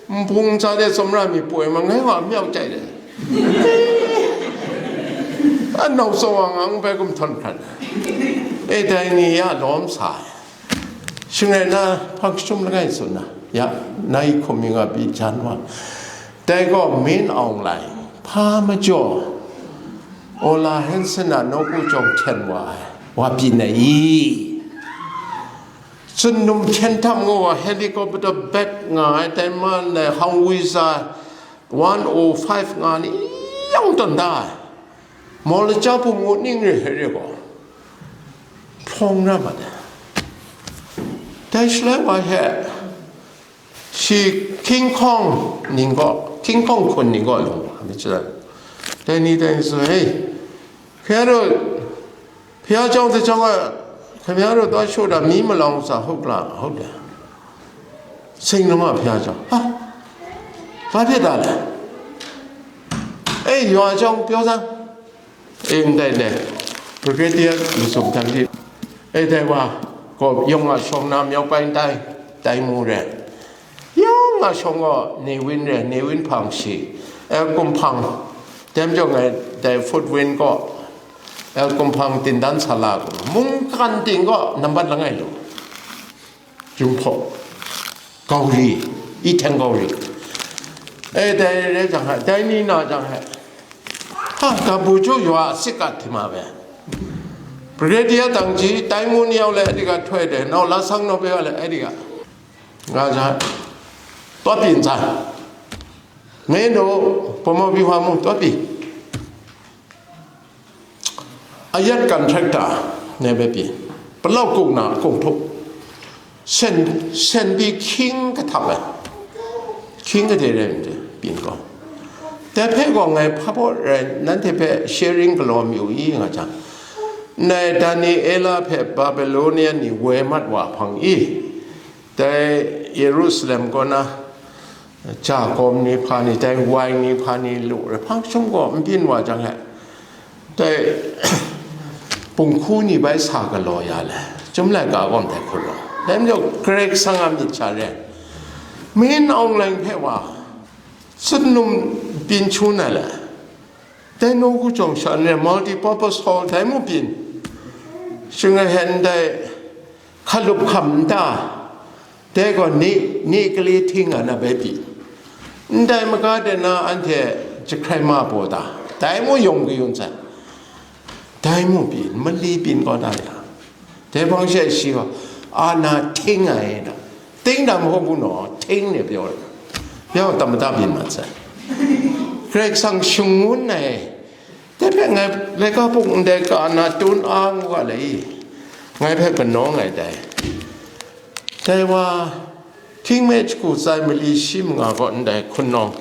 nbung tsa de tsawmra mi poi ma, ngai wa myau tai de. A nau tsaw wa ngang bai gumhtawn hkran. E dai ni ya lawm sa ai. Shanghai na hpang jahtum langai tsun na, ya, nai hkum mi nga pyi jan wa. Dai gaw Min Aung Hlaing, hpa majaw, Ola Hanson a nawku jawng hten wa ai, wa byin ai i? Tsun num hpyen htam nga wa helicopter bat nga ai, dai man ai hangwi za one oh five nga ni yawng tawn da ai. Maw laja bum ngu ning re hte re gaw, hprawng ra mat ai. Dai shaloi wa he, shi King Kong ning gaw, King Kong hkun ning gaw lung wa, mi chyadan. Dai ni dai ni tsun, "Hei, hkye ru, hpya jawng hte jawng a, hkye ru taw shu da, mi malawng sa huk la, huk da." Sing lung a hpya jawng, "Ha, ba hpye da le? E, yaw jawng pyaw san." E, ndai le, Brigadier masum htam di, e, dai wa, gaw yawng a shawng na myawk bai ndai, dai mu re. Yawng a shawng gaw Ne Win re, Ne Win hpang shi, e, kumhpang, dem jawng e, dai Foot Win gaw, e, kumhpang tindan sa la, mungkan ting gaw nambat langai lu. Jinghpaw, Gauri, i hteng Gauri. E, dai re jang he, dai ni na jang he, ha, ga bu ju yua sik kat hti ma be. Brigadier dang ji, tai ngun yau le, di ga htoi de, nau la sang nau be le, di ga. Nga ja, tua pyin za. Ngai no, pomo bi hwa mu, tua pyin. Ayat contractor ne bai pyi, palau kuk na kung htuk, sen, sen pyi hkying kahtap ai, hkying kade rai myit dai, pyin gaw. Dai hpe gaw ngai hpa baw rai, nanhte hpe sharing galaw mayu i nga jang, nai Daniela hpe Babilonian ni woi mat wa hpang i, dai Yerusalem kaw na, ja kawm ni hpa ni, dai wai ni hpa ni lu re hpang jahtum gaw n byin wa jang e, dai, punghku ni bai sa galaw ya le, Chyum laika kawm dai hkut rawng. Dai majaw, Karai Kasang a myit sha re, Min Aung Hlaing hpe wa, tsun num byin chyu na le, dai nawku jawng sha nre multi purpose hall dai mu byin, shing a hen dai hkalup hkam nta, dai gaw ni, ni kali hting a na bai pyi, ndai maga de na anhte jahkrai ma baw ta, dai mu yawng kayun sai, dai mu pyi, mali byin kau da ya. Dai hpang she shi gaw, a na hting ai na, ting dam hkawk bu naw, hting ne pyaw ai, yau tamada byin mat sai. Karai Kasang shangun ai, dai hpe ngai laika puk ndai ka na tun a ngu ga le i, ngai hpe kanawng ai dai. Dai wa, hkying me shagu tsai mali shi manga gaw ndai hkun nawng,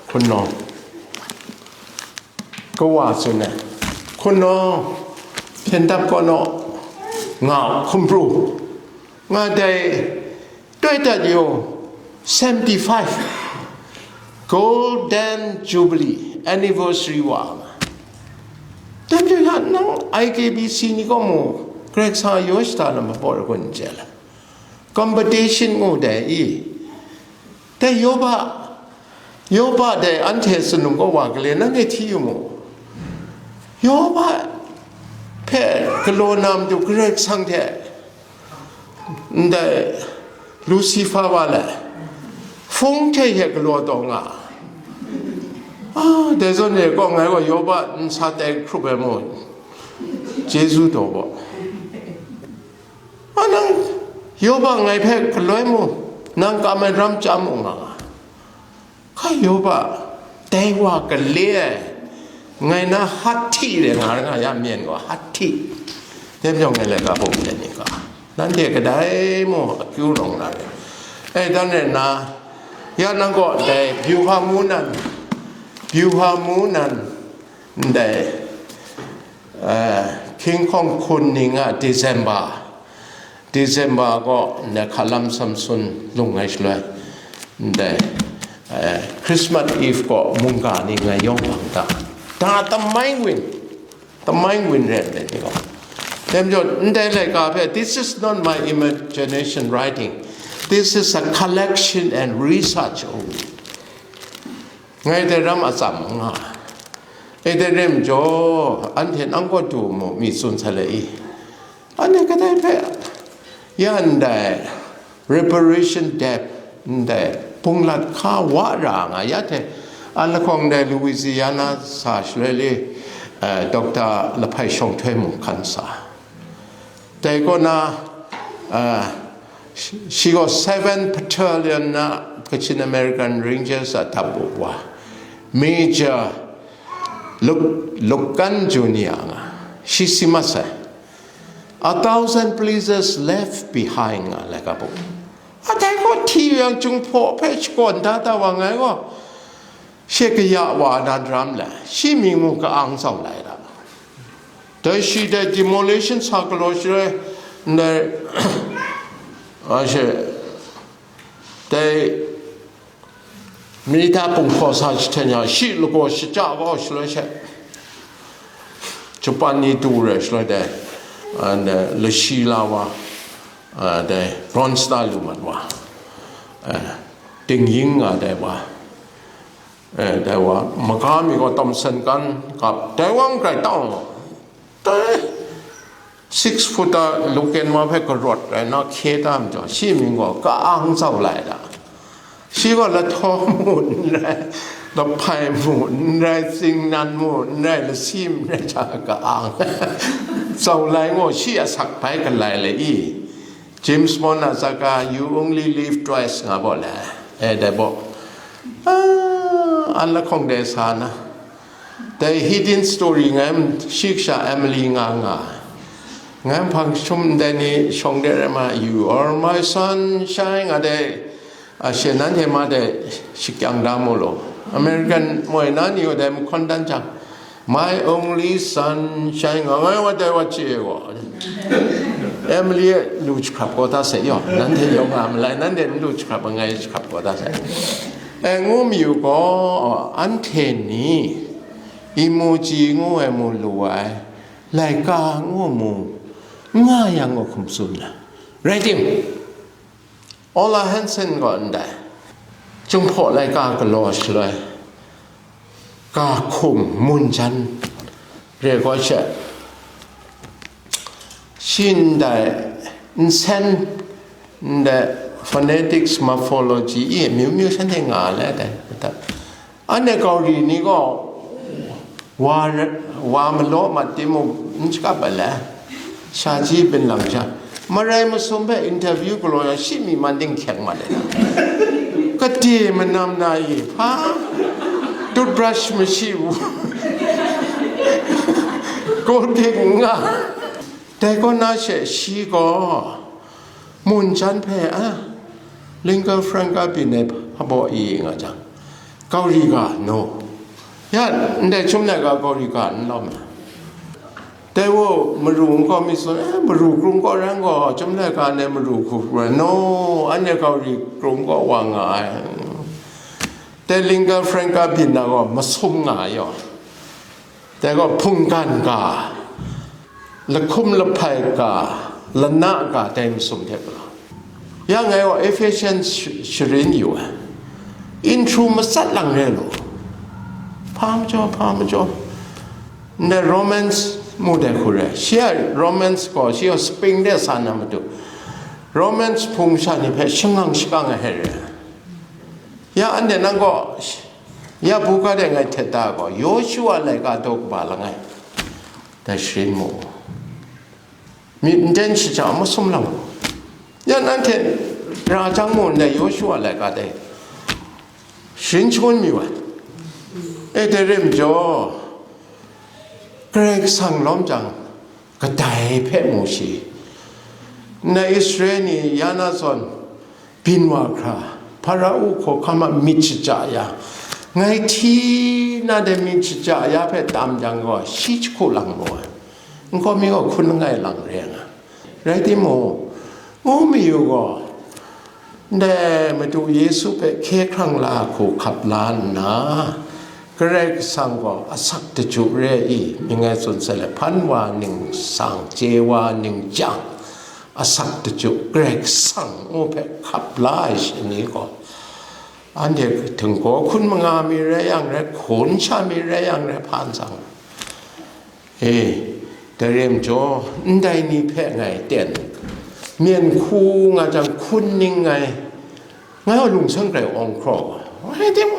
hkun nawng, kawa tsun ai, hkun nawng, hpyen dap kaw naw, nga hkum pru, nga dai, toi dat yu, seventy five, Golden Jubilee, anniversary wa nga. Dai majaw ya nang I K B C ni gaw mu, Karai Kasang a yaw shada lam mabaw ra kun n chye la. Competition ngu dai i. Dai Yoba, Yoba dai anhte sanung kaw wa gale nanhte hti yu mu. Yoba hpe galaw na matu Karai Kasang hte ndai Lucifer wa le, hpung hte hte galaw taw nga. Ah, dai zawn e kaw ngai gaw Yoba nsa tai hkrup ai mu, Jesu taw gaw. A nang Yoba ngai hpe galoi mu, nang kam ai ram chyam u nga nga. Hkai Yoba, dai wa gale ai, ngai na hati de nga ra nga ya myen gaw hati. Dai majaw ngai laika bum de ni ga, nanhte kadai mu akyu rawng na re. E, dan rai nna, ya nang gaw dai Byuha Munan, Byuha Munan, ndai, eh, King Kong Hkun ning a December, December gaw ndai Hkalam Samson lung ai shaloi, ndai, eh, Christmas Eve gaw mungga ni ngai yawng hpang ta, ta tamai win, tamai win ren let ni gaw. Dai majaw, ndai laika hpe, this is not my imagination writing, this is a collection and research only. Ngai dai ram atsam nga. E dai rim jaw, anhte nang kaw du mu, mi tsun sa le i. Anhte kadai hpe, ya ndai, reparation debt, ndai, bunglat hka wa ra nga, ya hte, an lahkawng ndai Louisiana sa shaloi le, eh, Doctor Lahpai Shawng Htoi mung hkan sa. Dai kaw na, ah, shi, shi gaw seven Battalion na Kachin American Rangers a dapu wa, Major Luk, Lukan Junior nga, shi si mat sai. A thousand places left behind nga, laika buk. A dai gaw hti yang Jinghpaw hpe shakawn da da wa ngai gaw, she kaya wa na ram le, shi mying mung ka-ang tsau lai da. Dai shi dai demolition sa galaw shaloi, ndai, a she, dai milita punghkaw sa jahten ya, shi lagaw shaja kau shaloi she, Japan ni du re shaloi dai, and, uh, lashi la wa, uh, dai Bronze Star lu mat wa, uh, dingyin nga dai wa, eh, dai wa, maga mi gaw Thompson gun kap, dai wa n grai tau, dai six foot a luken ma hpe karawt rai na hkye tam jaw, shi mying gaw ka-ang tsau lai da. Shi gaw lahtaw mu n rai, lahpai mu n rai, tsingnan mu n rai, lasi n rai, ja ka-ang tsau lai ngaw, shi a sak bai galai le i. James Bond a saka, "You only live twice," nga baw le. E, dai baw. Ah, an lahkawng dai sa na. Dai hidden story ngai m-, shi kasha Emily nga nga. Ngai hpang shum dai ni shawng de rai ma, "You are my sunshine," nga dai, a, she nanhte ma dai shakyang da mu law. American moi na ni gaw dai mahkawn dan jang, "My only sunshine," nga ngai wa dai wa chye wa. Emily e lu jahkrap kau da sai yaw, nanhte yawng nga malai, nanhte n lu jahkrap, ngai jahkrap kau da sai. E, ngu mayu gaw, anhte ni emoji ngu ai mu lu ai, laika ngu mu nga yang gaw hkum tsun ai. Rai tim, Ola Hansen gaw ndai, Jinghpaw laika galaw shaloi, ga hkum mun jan re gaw she, shi ndai nsen, ndai phonetics, morphology, i, myu myu shanhte nga le dai. Anhte Gauri ni gaw wa, wa malaw mat timung n shakap ai le, shaji bin lang sha, marai masum hpe interview galaw yang shi myi man dinghkyeng mat ai. Kade manam na i, hpa? Toothbrush mashi u, Colgate nga. Dai kaw na she shi gaw, mun jan hpe, a, lingua franca byin ai hpabaw i nga jang, Gauri ga, no. Ya, ndai chyum laika Gauri ga n lawm ai. Dai gaw maru nkau mi tsun, eh, maru krung kaw rai gaw, chyum laika ndai maru hku hku rai, no, anhte Gauri krung kaw wa nga ai. Dai lingga franka byin na gaw masum nga ai yaw. Dai gaw hpunggan ga, lahkum lahpai ga, lana ga, dai masum hte galaw. Ya ngai gaw Ephesians sh- sharin yu ai. Inhkru matsat lang re lu. Hpa majaw, hpa majaw. Ndai Romans mu dai hku re. Shi a Romans gaw, shi gaw spring de san na matu. Romans hpung sha ni hpe shangang shakang ai hte re. Ya anhte nang gaw, ya buga de ngai htet da gaw, Yawshu a laika daw kaba langai, dai sharin mu. Myit n ten shaja masum lang. Ya nanhte ra jang mu ndai Yawshu a laika dai sharin shangun mi wa. E, dai rim jaw, Karai Kasang lawm jang, kadai hpe mu shi. Na Israel ni ya na zawn, byin wa hkra, Hparao hkawhkam a myit shaja ya, ngai hti na de myit shaja ya hpe tam jang gaw, shi jahku lang mu ai. N gaw mi gaw hkun langai lang re nga. Rai timung, ngu mayu gaw, ndai Madu Yesu hpe hkye hkrang la hku hkap la nna, Karai Kasang gaw asak daju re i, mi ngai tsun sai le, hpan wa ningsang, chye wa ningchyang, asak daju Karai Kasang ngu hpe hkap la ai shani gaw, anhte htinggaw hkun manga mi rai yang rai, hkun sha mi rai yang rai, hpan sang, e, dai rim jaw, ndai ni hpe ngai ten, myen hku nga jang hkun ning ngai, ngai gaw lungsang grai awng hkraw, ngai tim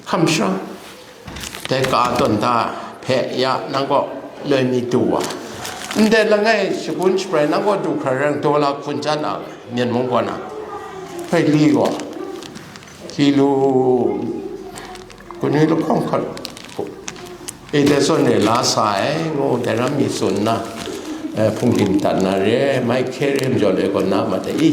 hkam shara, dai ka tawn da hpe ya nang gaw loi mi du wa, ndai langai shagun shabrai nang gaw du hkra rang daw la hkun jan a, myen mung kaw na, hpai li gaw, kilu Kanu lahkawng hkat, e, dai zawn re la sa ai, ngu dai ram mi tsun nna, eh, hpung dim dat na re, mai hkye re majaw le gaw na ma dai i.